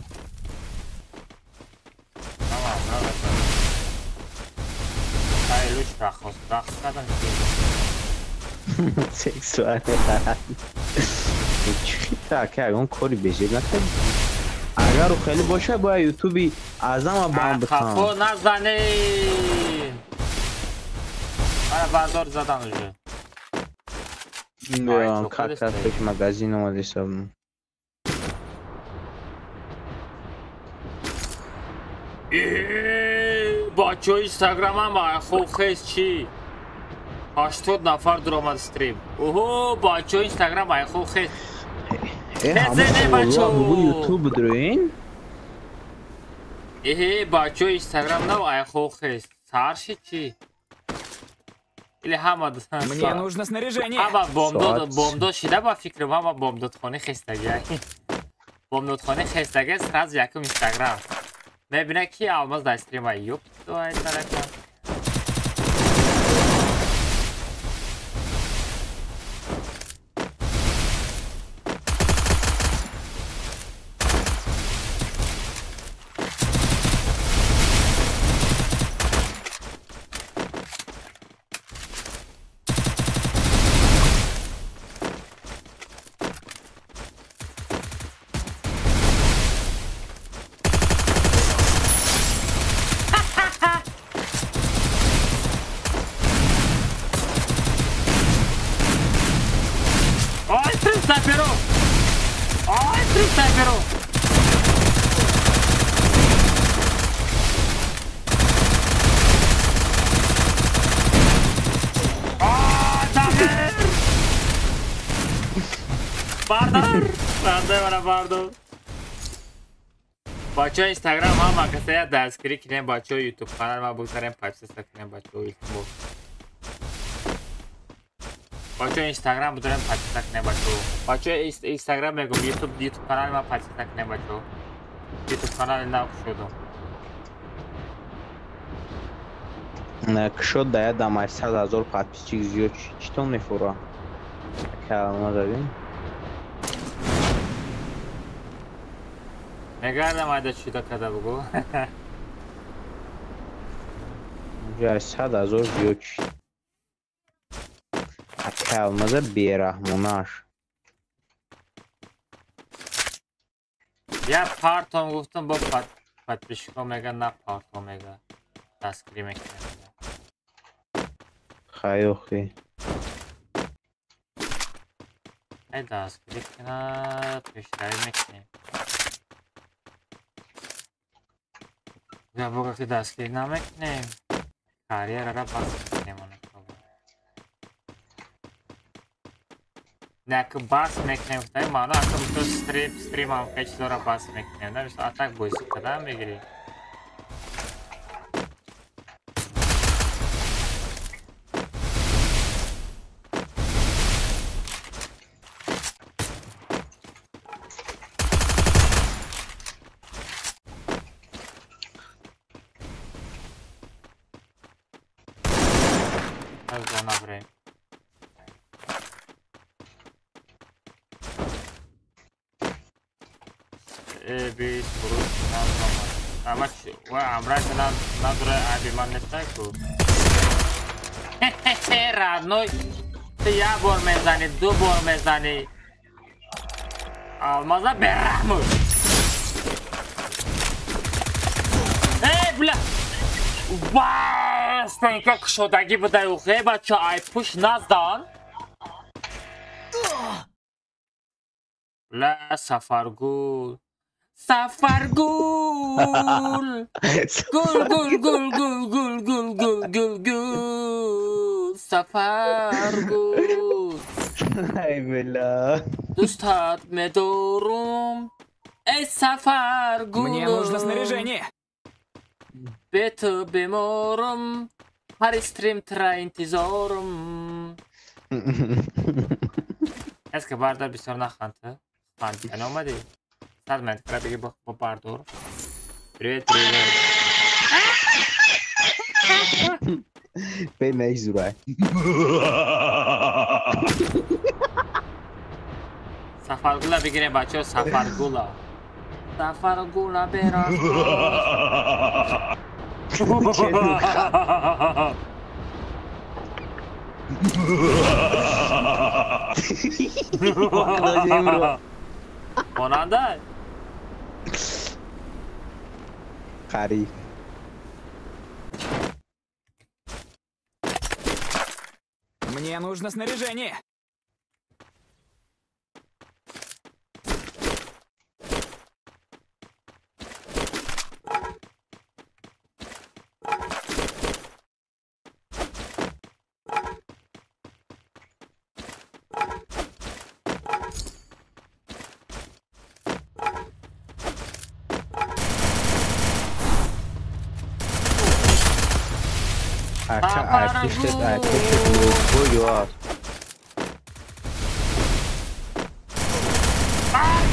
Сексуальный характер. Чӣ так, ягон кори бежеб накардӣ? Агар ӯ хеле бошад, бояд ютуби аъзама бан бикунам. Хафо назанӣ. Мана бардор задан уже. Как раз пеш магазин омад ҳисоб. Бачо инстаграмам хуб хес чӣ? 80 нафар дуромад стрим. Оҳо, бачо инстаграм хуб хес. Незане бачо. Ютуб дуроин? Эҳе, бачаҳо Инстаграм нав айхохест. Сар шид чӣ? Или ҳама Мне нужно снаряжение. Ҳама бомдод шида ба фикрам, ҳама бомдодхони хестагия. Бомдодхони хестагия сразу якум Инстаграм. Мебина ки Алмаз дар стрима. Ёп, ай тарака. Бачаҳо Инстаграм ҳама касая дастгирӣ кинем, бачаҳо Ютуб канал ма бигзарем, подписка кинем, бачаҳо илтимос. Бачаҳо Инстаграм бигзарем, подписка кинем, бачаҳо. Бачаҳо Инстаграм мегӯм, Ютуб канал ма подписка кинем, бачаҳо. Ютуб канали нав кушодам. Кушод да ядам 100 000 подписчик зиёд читон мефура. Калма задим. Мегардам айда чида када бугу. Ҷа 100 000 зиёд шид. Калмаза бераҳмонаш. Я партом гуфтам бо подписчикҳо мега на партом мега. Дастгирӣ мекунем. Хайохи. Ай дастгирӣ кунад, пешравӣ мекунем. Бога ки дастгирӣ намекунем, карьерара бас мекунем. Не, ки бас мекунем, гуфтаи маъно ака мисол стримам хел чизора бас мекунем, да мисол атак бозӣ кардан мегирӣ. Родной, ты як бор мезанӣ, ду бор мезанӣ. Алмаза бераҳму. Эй, бля! Ва, стенка кушодагӣ будай ухе, бача, ай пуш наздан. Бля, Сафаргул. Сафаргул! Гул, гул, гул, гул, гул, гул, гул, гул, гул. Сафаргул. Ай, бля. Дӯстат медорум. Эй, Сафаргул. Мне нужно снаряжение. Бе ту беморум. Ҳар стрим тра интизорум. Эс ки бардар бисёр наханд. Ханд, яна омадӣ? Сад минут кара беги бо бардор. Привет, привет. Бе зурай. Сафаргула бигирем бачаҳо, Сафаргула. Сафаргула бера. Монанда? Қариб. Мне нужно снаряжение. Ака айпиштет айпиштет буё.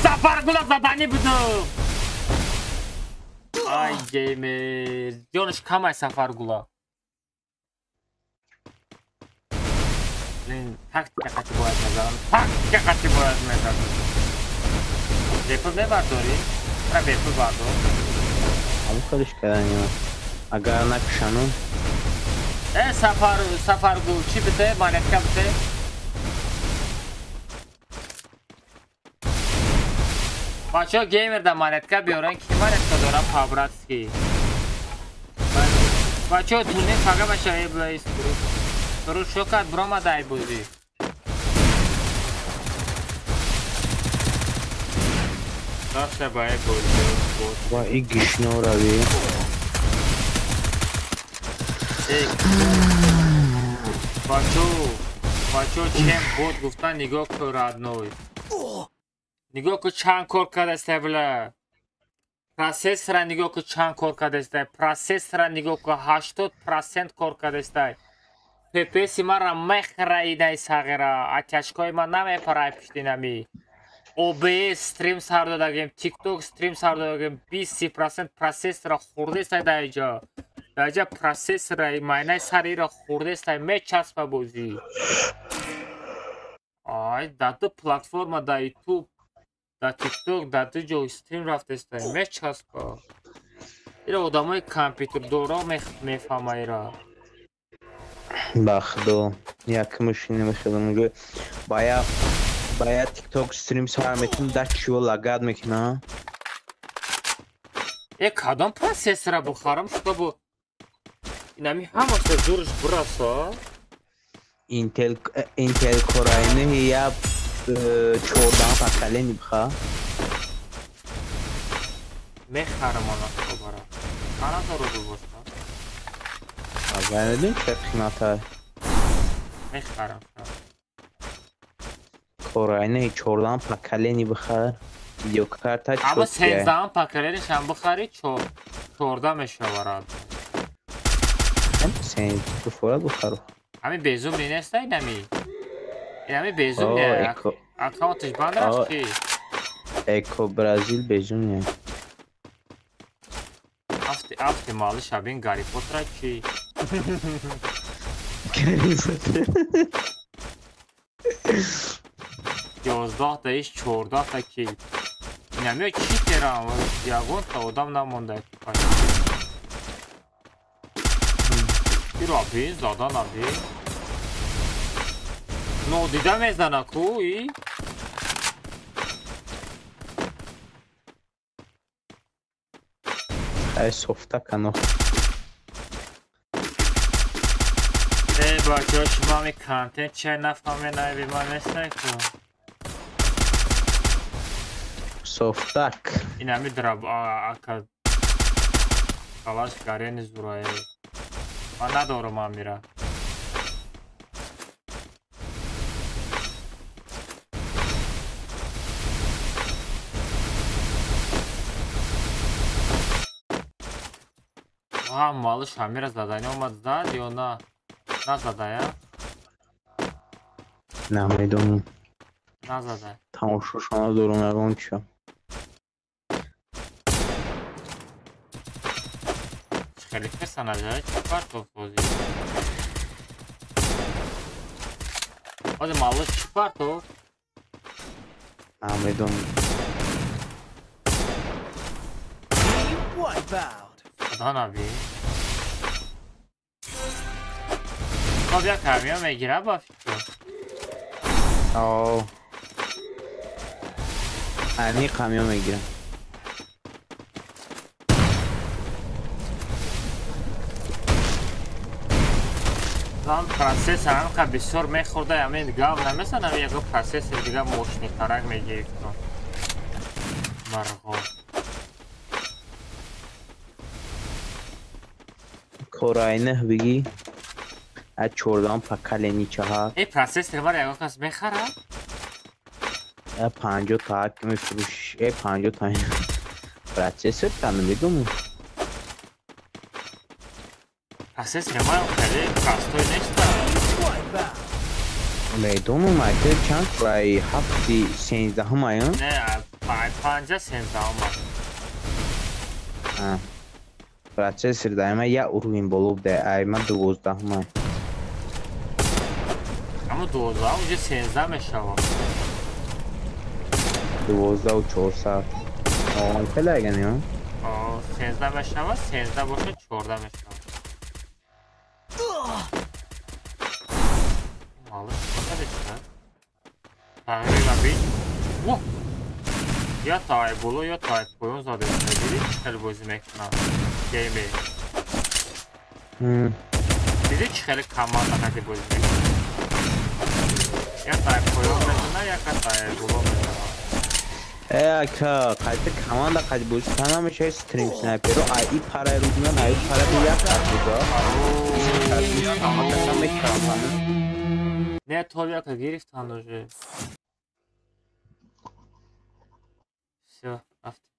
Сафаргула задани будум. Ай геймер. Ҷонаш камай Сафаргула. Тактика қати бояд мезанам. Тактика қати бояд мезанам. Бепул мебардорӣ? Ра бепул бардор. Ҳамон хелиш кардани. Агар накушану. Э Сафар Сафаргул чӣ бите? Монетка бите? Бачаҳо геймер да монетка биёран, ки монетка дора по-братски. Бачаҳо турнир фага баша эблайс. Ру шокат бромадай бозӣ. Даста бай бозӣ. Ва и гишно рави. Эй. Бачо, бачо чем бот гуфтан нигоҳ кун родной. Нигоҳ кун чанд кор кардааст бла. Процессора нигоҳ кун чанд кор кардааст. Процессора нигоҳ кун 80% кор кардааст. ППС мара мехраидай сағира, атяшкои ман намепарай пуштинами. OBS стрим сар додагем, TikTok стрим сар додагем, 20% процессора хурдестай дар иҷо. Дар иҷа процессора майнаи сариро хурдестай мечаспа бозӣ. Ай, дар ду платформа, дар YouTube, дар TikTok, дар ду ҷо стрим рафтестай, мечаспа. Ира одамои компютердоро мефаҳма ира. Ба худо, якмаш намехелам унҷо. Бая TikTok стрим сар метун да чиво лагад мекуна. Э кадом процессора бухарам, чтобы инами ҳамаша зурш бураса? Intel Core i9 я 14 поколение бха. Мехарам она хабара. Чанд ҳазор рубл боша? Агар медонӣ чӣ қимата? Мехарам. Core i9 14 поколение бихар. Видеокарта Ама 13 поколение шам бихарӣ 14 мешавад. Сен фора бихару. Ами безум нест инами. Инами безум не. Аккаунташ банд рафт ки? Эко Бразил безум не. Афти мали шабин Гарри Поттера чи? Гарри Поттер. 11 та иш 14 та ки. Инами чи терам? Ягон та одам намонда. Иро бин задан аби. Нодида мезана ку и? Ай софта кано. Эй бачаҳо шумо ҳами контент чай нафаҳмед айби ман нестай ку. Софтак. Ин ҳами драб ака калаш гарени зурае. Ман надорам амира. Ва малыш ҳамира задани омад зад ё на? Назадая? Намедонам. Назадай. Тамошош надорам ягон чио. Хеле фесанажа чӣ партов бозӣ? Ози малыш чӣ партов? Намедонам. Худо наби. Хоб як ҳамиё мегира ба фикр. О. Аниқ ҳамиё мегирам. Ман процессор ҳамқа бисёр мехӯрда, ҳамин гав намезанам, яго процессор дига мошинитарак мегирифтам. Марғо. Core i9 бигӣ аз 14 поколение чаҳар. Э процессор вар ягон кас мехарад? Э 50 та ки мефурӯш, э 50 та процессор та намедонам. Процессор ман хеле простой нест. Медонам, айта чанд ай ҳафти сенздаҳум ай? Не, панҷа сенздаҳум. Процессор дай ма як уровень боло буда, ай ма 12-ум ай. Аммо 12 уже 13 мешавад. 12 400. Оон хеле агани, а? 13 мешавад, 13 бошад 14 мешавад. Малыш, чӣ тағйир бин. Я тай боло, я тай поён зада. Дидӣ чӣ хеле бозӣ мекунам? Геймер. Дидӣ чӣ хеле команда қади бозӣ мекунам? Я тай поён мезана, я тай боло мезана. Э, ака, қайта команда қади бозӣ кана мешавад стрим снайперо, ай и парай рӯзман, ай парай як қадига. Не, то яка гирифтан уже. Всё, рафтем.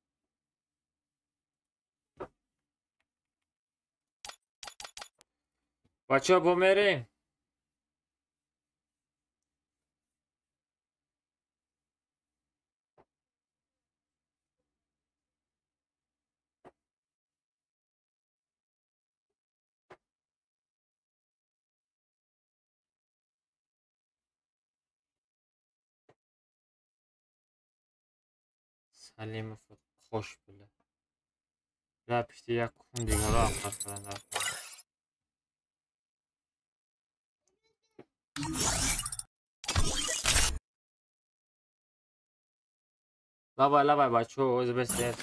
Бачаҳо, бо мерем. Салимов хош буда. Ра пишти як кун дигаро ақлаш кардан дар. Лабай, лабай, бачаҳо, оз бесед.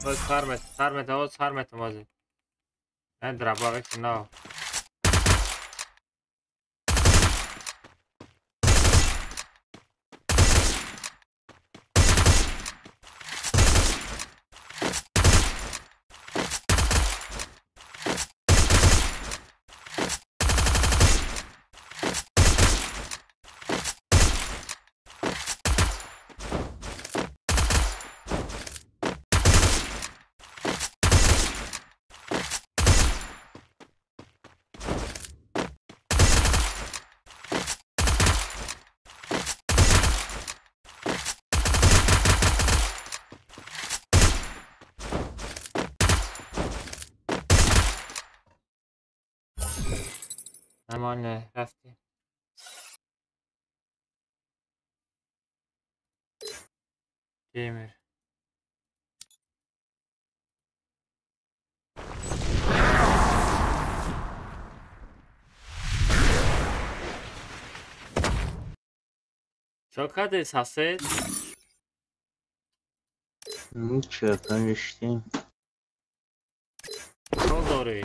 Оз сар мет, сар мет, оз сар метам оз. Не дробовик нав. Нормально, рафтем. Геймер. Чо кардед, ҳастед? 45 штем. Чо дорӣ?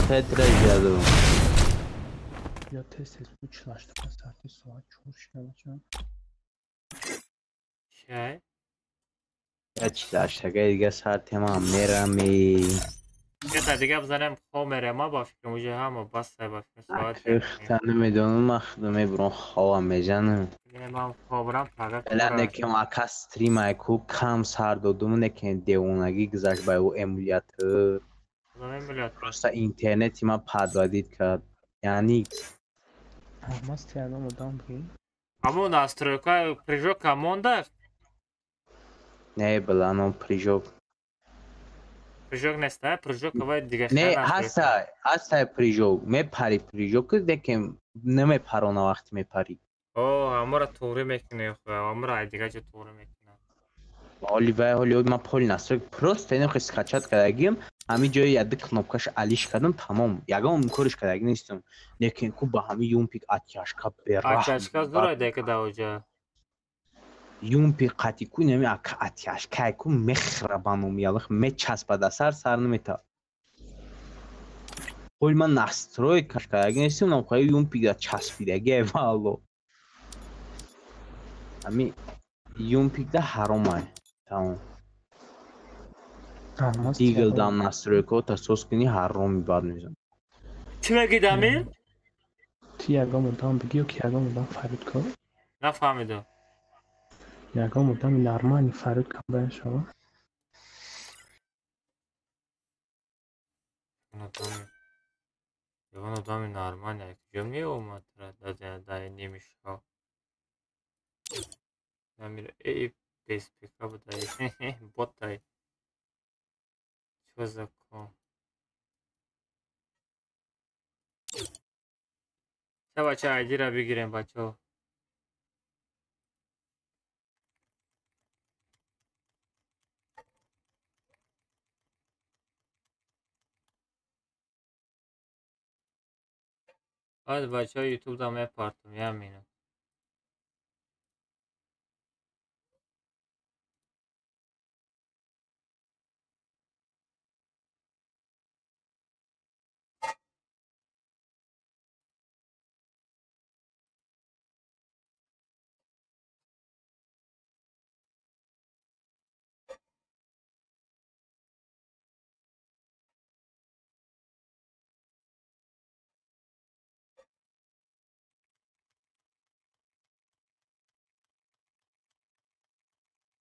Третра Я тез тез бу 48 соати соат 4 шуда бача. Чай? Я 48 дига соат тема мерами. Кета дига бизанем хоб мерем, ма ба фикрам уже ҳама бас ба фикрам соат. Та намедонам, ман худам мебурам хобам мезанам. Ман хобрам фақат. Бела некем ака стрим айку кам сар додум, некем девонагӣ гузашт ба ӯ эмулятор. Просто интернети ман подводить кард. Яъни Алмаз ти ягон одам бугӣ? Ҳамон настройка прыжок монда? Не, била, ано прыжок. Прыжок нест, а? Прыжок вай дига. Не, ҳастай, ҳастай прыжок. Мепари прыжок, лекин намепарона вақти мепари. О, ҳамора туғрӣ мекунӣ, ҳамора ай дига ҷо туғрӣ мекунад. Ҳоли вай ҳоли ман поли настройка просто инам хе скачать кардагим. Ҳамин ҷои яды кнопкаш алиш кардам, тамом. Ягон кориш кардаги нестам. Лекин ку ба ҳамин юмпик атяшка бераҳм. Атяшка зура дека даоҷа. Юмпик қати ку нами ака атяшка ку мехрабаном ялах мечаспада сар сар намета. Ҳоли ман настройкаш кардаги нестам, намхои юмпик часпидаги валло. Ҳамин юмпик да ҳаромай. Тамом. Дигл дам настройка та сос кунӣ ҳароми бад мезанам. Чӣ мегӣ, Дамир? Ти ягон одам бигӣ ё ки ягон одам фарёд кун? Нафаҳмидам. Ягон одами нормальный фарёд кун баян шава. Ягон одами нормаль куҷо меомад дар нимишҳо? Э, без ПК будай, ботай. Чё за ком? Ча бача айдира бигирем бачаҳо. Баъд бачаҳо ютубда мепартум, як минут.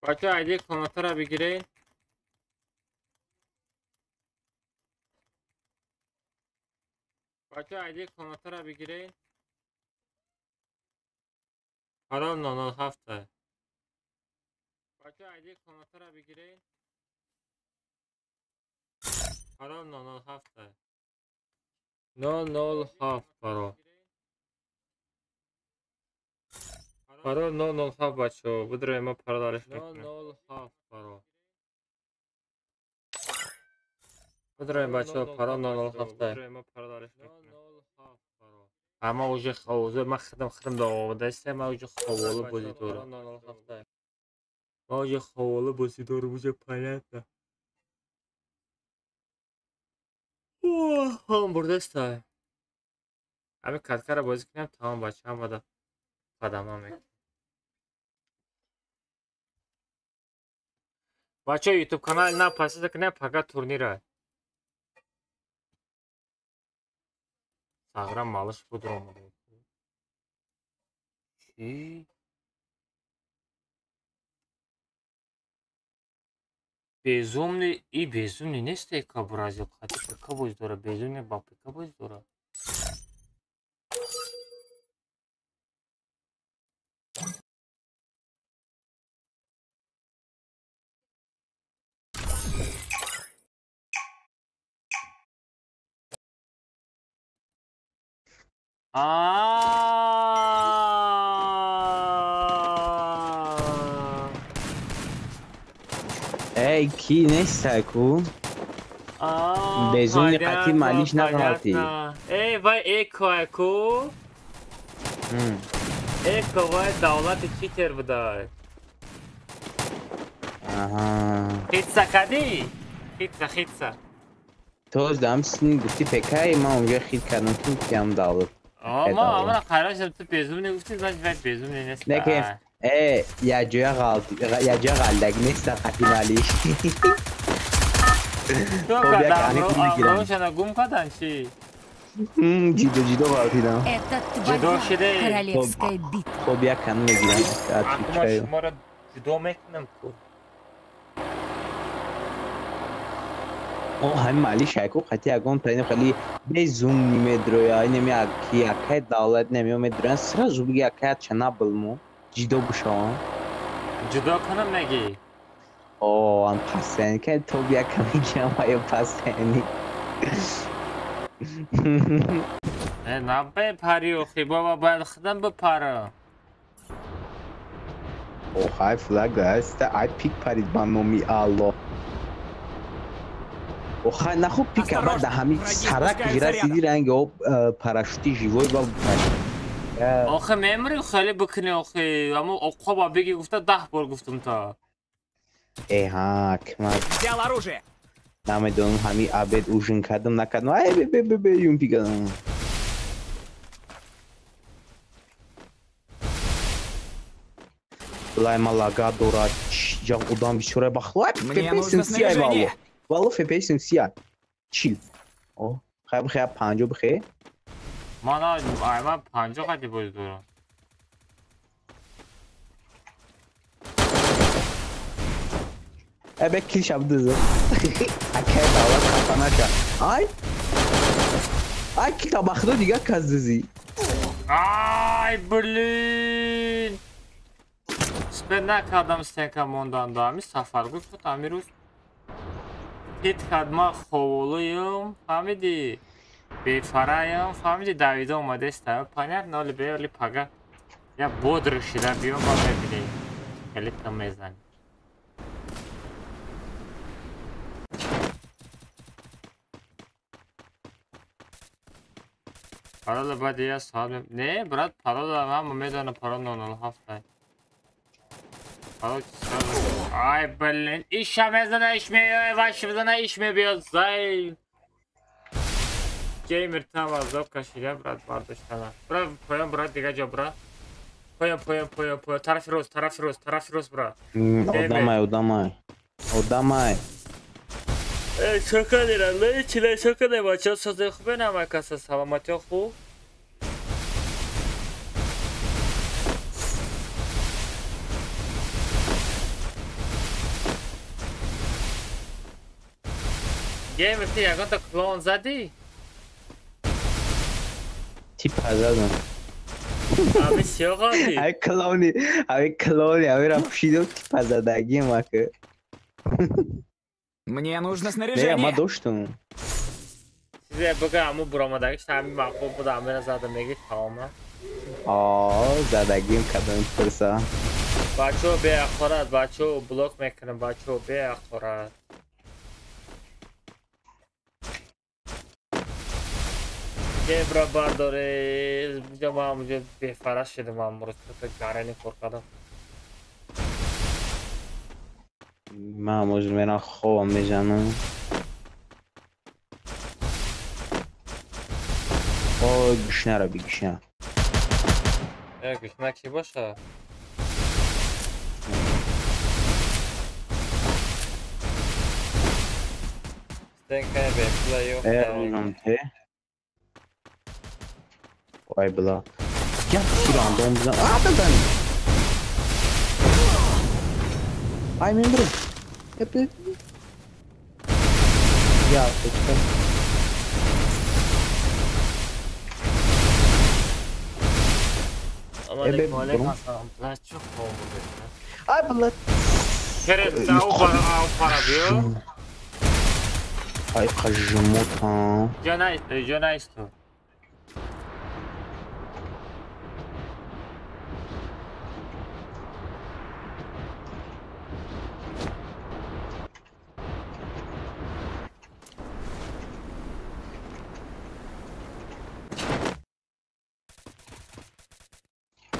Бачаҳо айди комнатаро бигиред. Бачаҳо айди комнатаро бигиред. Парол 007. Бачаҳо айди комнатаро бигиред. Парол 007. 007 парол. Парол 007 бачаҳо. Будроем ма парол алиш мекунем. 007 парол. Будроем бачаҳо парол 007. Ама уже хавоза ма хидам давомадаста ма уже хавола бозӣ дорам. Ма уже хавола бозӣ дорам, уже понятно. Ҳам бурдаста. Ҳами каткара бозӣ кунем тамом бача ҳамада қадама мекунем. Бачаҳо ютуб канал на подписаться кунем, пага турнира. Сағра малыш будромада. Чӣ? Безумный и безумный нест ка Бразил қати ПК боз дора, безумный ба ПК боз дора. Эй, ки неста ку? Безумни қати малиш нағалти. Эй, вай эко ку? Эко вай давлати читер будай. Аҳа. Хитса кади? Хитса, хитса. Тоз дам син гуфти ПК, ман онҷо хит кардам ки кам давлат. Ма амара қарашам ту безумни гуфти, значит вай безумни нест. Не ки я ҷоя ғалдаг нест қати малиш. Ту кадам гум кадан чи? Ҷидо ҷидо ғалтидам. Это твоя королевская битва. Хоб як кан мегирам. Акма шуморо ҷудо мекунам ку. О, ҳамин малиш яку қати ягон та хеле безумни медроя, инами ки якай давлат намео медроян, сразу биги якай чана билмо, ҷидо бишавам. Ҷудо кунам меги? О, ам пасен, ки то бия мегирам ая пасени. Э, набепари охи, баба бояд худам бипарам. Охай флаг аста, ай пик парид ба номи Аллоҳ. Охай нахуб пика баъд да ҳами сарак расиди ранги об парашюти живой ба. Охи мемри хеле бикунӣ охи, аммо оқоба беги гуфта 10 бор гуфтум та. Э ҳа, кмат. Взял оружие. Намедонам ҳами обед ужин кардам накардам. Ай бе бе бе бе юн пикадам. Лай малага дорад. Ҷа одам бисёра бахлай. Мне нужно снаряжение. Вало FPS сия. Чил. О, хай бихе 50 бихе. Мана ай ман 50 қати боз дорам. Э бе кил шабдыза. Акай давлат хафанаша. Ай! Ай кил табахдо дига каздызи. Ай, блин! Спе накардам стенка мондан ами сафар гуфт ами рӯз. Ҳит кард ма ховолуюм, фаҳмидӣ? Бефараям, фаҳмидӣ давида омадеста. Понятно, оли бе, оли пага. Я бодр шида биём ба мебинӣ. Хеле та мезанӣ. Парола баъди як соат не, брат, парола ҳама медонам, парол 007. Парол Ай, блин, иша мезана, иш меояд, ваш мезана, иш мебиёд, зай. Геймер там азоб кашида, брат, бардоштана. Брат, поён, брат, дига ҷо, брат. Поён, поён, поён, поён, тарафи рост, тарафи рост, тарафи рост, брат. Одамай, одамай. Одамай. Шока дерам, чилай шока де бачаҳо сози хубе намакаса, саломатиҳо хуб. Геймер, ти ягонта клон задӣ? Типа задам. Ами сиёғоди? Ай клони, ами клони, ами ра пушидам типа задагим ака. Мне нужно снаряжение. Не, ма доштум. Чизе бага аму буромадагиш ами мақбул буда амира зада меги тамома. Аа, задагим кадом пурса. Бачо беахорат, бачо блок мекунам, бачо беахорат. Гебра бардоре, ҷа ма амуҷа бефараш шидам амрӯз, гарани кор кардам. Ман ҳозир мерам хобам мезанам. Ой, гушнаро би, гушна. Э, гушна ки боша? Стенкай бепула ёфта. Э, рӯзам те. Ой, бла. Як тирандом бизан. А, бизан. Ай, мембру. Я, точка. Ай, блядь. Через ау пара биё. Ай, қажмота. Ҷо наисту.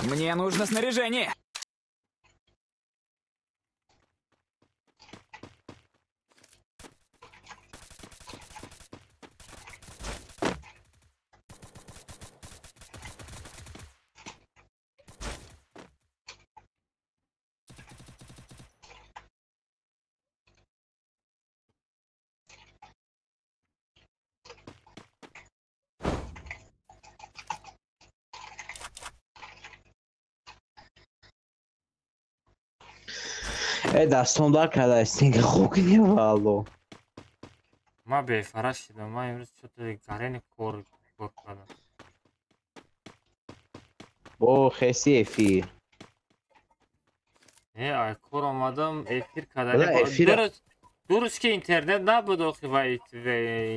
Мне нужно снаряжение. Э, дастон дар карда стенка хок не вало. Ма бефараш шидам, ма имрӯз чото гарени кор кардам. Бо хеси эфир. Не, ай кор омадам, эфир кардани. Дуруст ки интернет набуд охи вай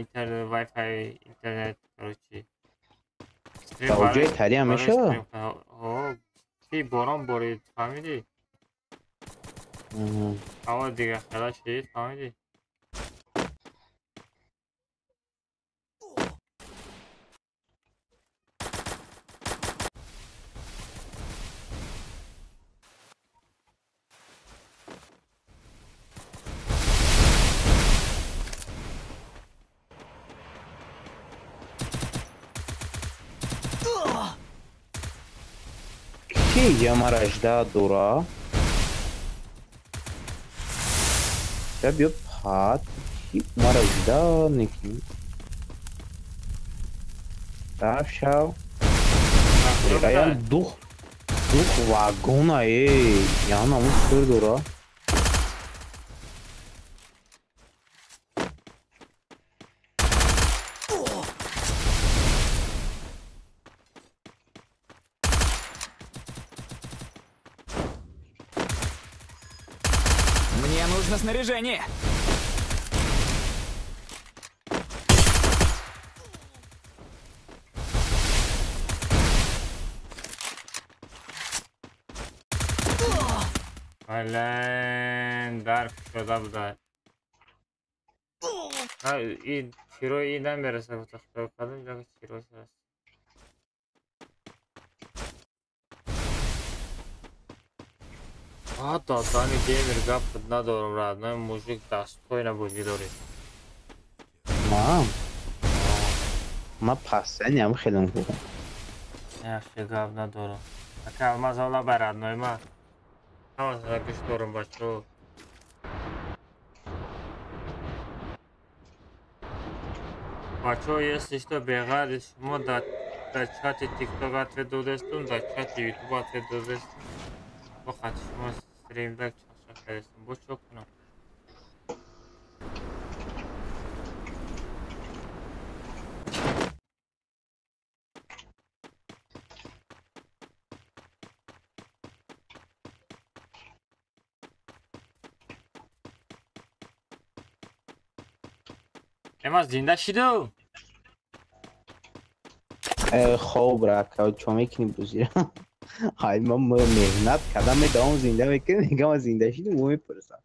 интернет, вай-фай интернет, короче. Ҷои тариам мешава? Ҳо, ки борон борид, фаҳмидӣ? Ҳаво дига хела шид, фаҳмидӣ? Ки ямара жда дора? Я бьет пат, мара жда ники. Тавшав. Я дух, дух вагона, эй, я на мусор дора. Нужно снаряжение. Блин, дар кушода буда. И тирои и намереса гуфта кадом ҷо тирош аст. А дадани геймер гап надорам, родной мужик достойно бозӣ дорӣ. Ман? Ман пастани хеле хубам. Яхше гап надорам. Ака алмаз ҳола ба родной ма. Ҳамасара гӯш дорам бачаҳо. Бачаҳо, если что, беғайри шумо дар чати TikTok ответ додастум, дар чати YouTube ответ додастум. Бо хати шумо стримда чақчақ кардастум. Бо чо кунам? Эмаз зинда шиду? Хоб рака, чо мекунӣ бозира? Ҳай, ман меҳнат кардам, медавам зинда мекунӣ, мегам ман зинда шидум, ӯ мепурсад.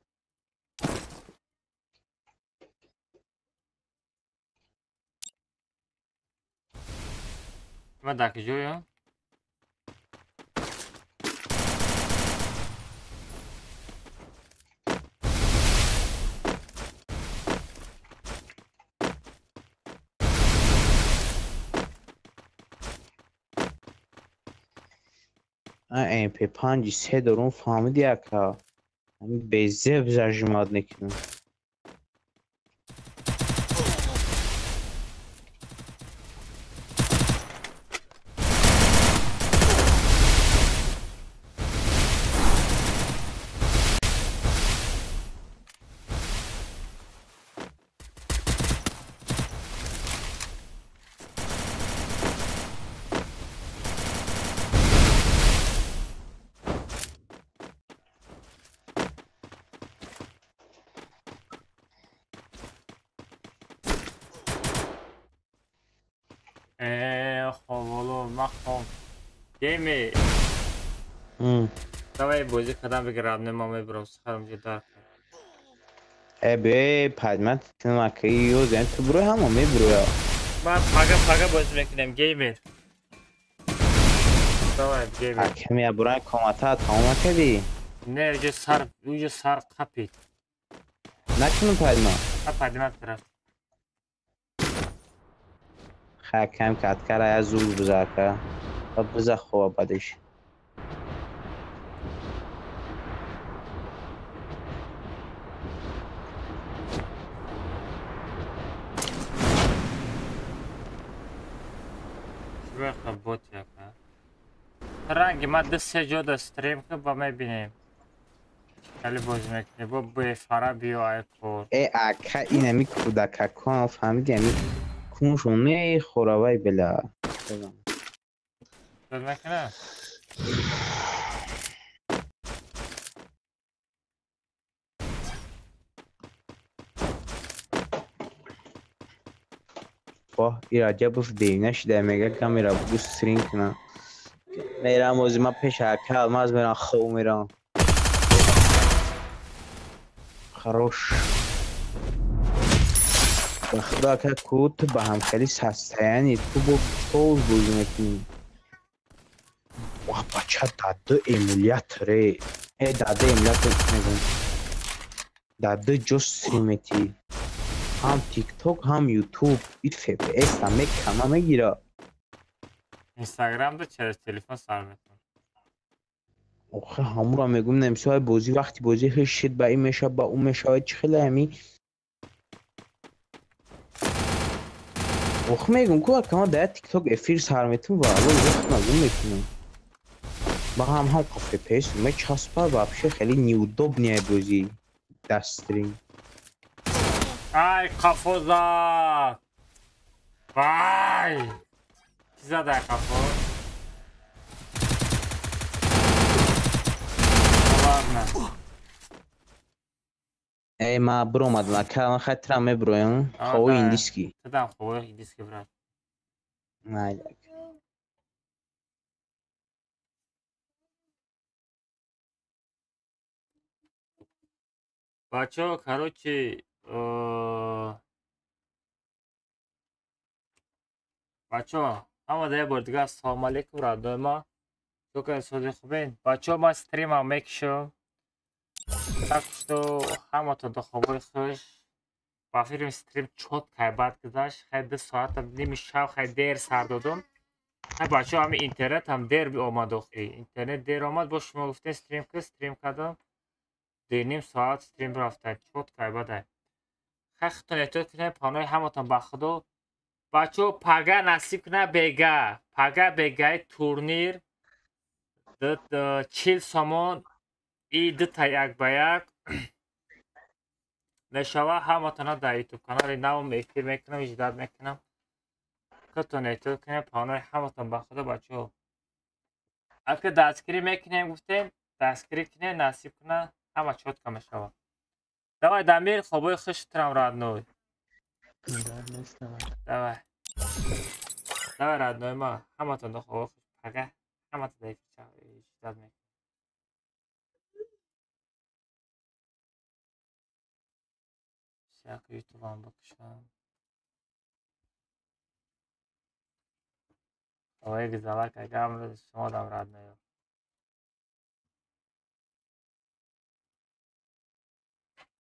Ман дар куҷоям? MP5 се дорум, фаҳмиди ака? Ҳамин безеб зажимат мекунам. Гейми. Давай бозӣ кардам бигирам, ма мебурам сухарам ҷо дар. Э бе, падмат тимаки ёзен ту бурои ҳама мебуроя. Ман пага пага бозӣ мекунем, геймер. Давай, геймер. Аками бурай комата тамом накардӣ? Не, уҷо сар қапид. Накунам падма? Падмат рафт. Хай кам каткара я зур бизака. Биза хоба бадиш. Ранги ма ду се ҷода стрим ки ба мебинем. Хеле бозӣ мекунем. Бо бефара биё ай кор. Э ака инами кӯдакакон фаҳмиди ами куншон мехӯра вай била. Мекунам. Воҳ, и Раҷабов девина шида мега камера бугу стрим кунам. Мерам ози ман пеш ака алмаз мерам хов мерам. Хорош. Ба худо ака ку ту ба ҳамхели состояние ту бо тоз бозӣ мекунӣ. Ва бача даду эмуляторе. Э даду эмулятор мегӯм. Даду ҷо стрим метӣ. Ҳам TikTok ҳам YouTube. И FPS там мекама мегира. Инстаграм ду через телефон сар мекунам. Охе ҳамура мегӯм намисои бозӣ вақти бозӣ ҳеч шид ба ин мешавад ба ӯ мешавад чӣ хеле ҳами охе мегӯм ку акама дар TikTok эфир сар метум ва алло вақт нагум мекунам. Ба ҳам ҳам FPS мечаспа вообще хеле неудобный бозӣ дар стрим. Ай қафо зад. Вай! Чӣ зад ай қафо? Ладно. Э, ма биромадам, ака, ман хай трам мебироям. Ховои индиски. Тадам ховои индиски, брат. Майли, ака. Бачаҳо, короче, бачаҳо, ҳамада як бор дигар ассалому алайкум, родной ма. Чӯкан сози хубен? Бачаҳо, ман стримам мекушам. Так что ҳаматон до хобои хуш. Ба филм стрим чётко бад гузашт. Хай 2 соата ними шаб хай дер сар додум. Хай бачаҳо, ҳами интернет ҳам дер омад охи. Интернет дер омад, бо шумо гуфтем стрим ки стрим кардам. 2.5 соат стрим рафта, чётко бадай. Хай худтон эҳтиёт кунед, паноҳи ҳаматон ба Худо. Бачаҳо, пага насиб кунад бега. Пага бегаи турнир 40 сомон и дута як ба як мешава. Ҳаматона дар ютуб канали навм эфир мекунам, иждат мекунам. Худтон эҳтиёт кунед, паноҳи ҳаматон ба Худо, бачаҳо. Ака дастгирӣ мекунем гуфтем, дастгирӣ кунед, насиб кунад, ҳама чётко мешава. Давай, Дамир, хобои хуш трам, родной. Давай. Давай, родной ма, ҳаматон до хобои хуш. Пага ҳаматон дар эфир иждат мекунам. Як ютубам бикушам. Ой, гизалак, агам шумо дам родной.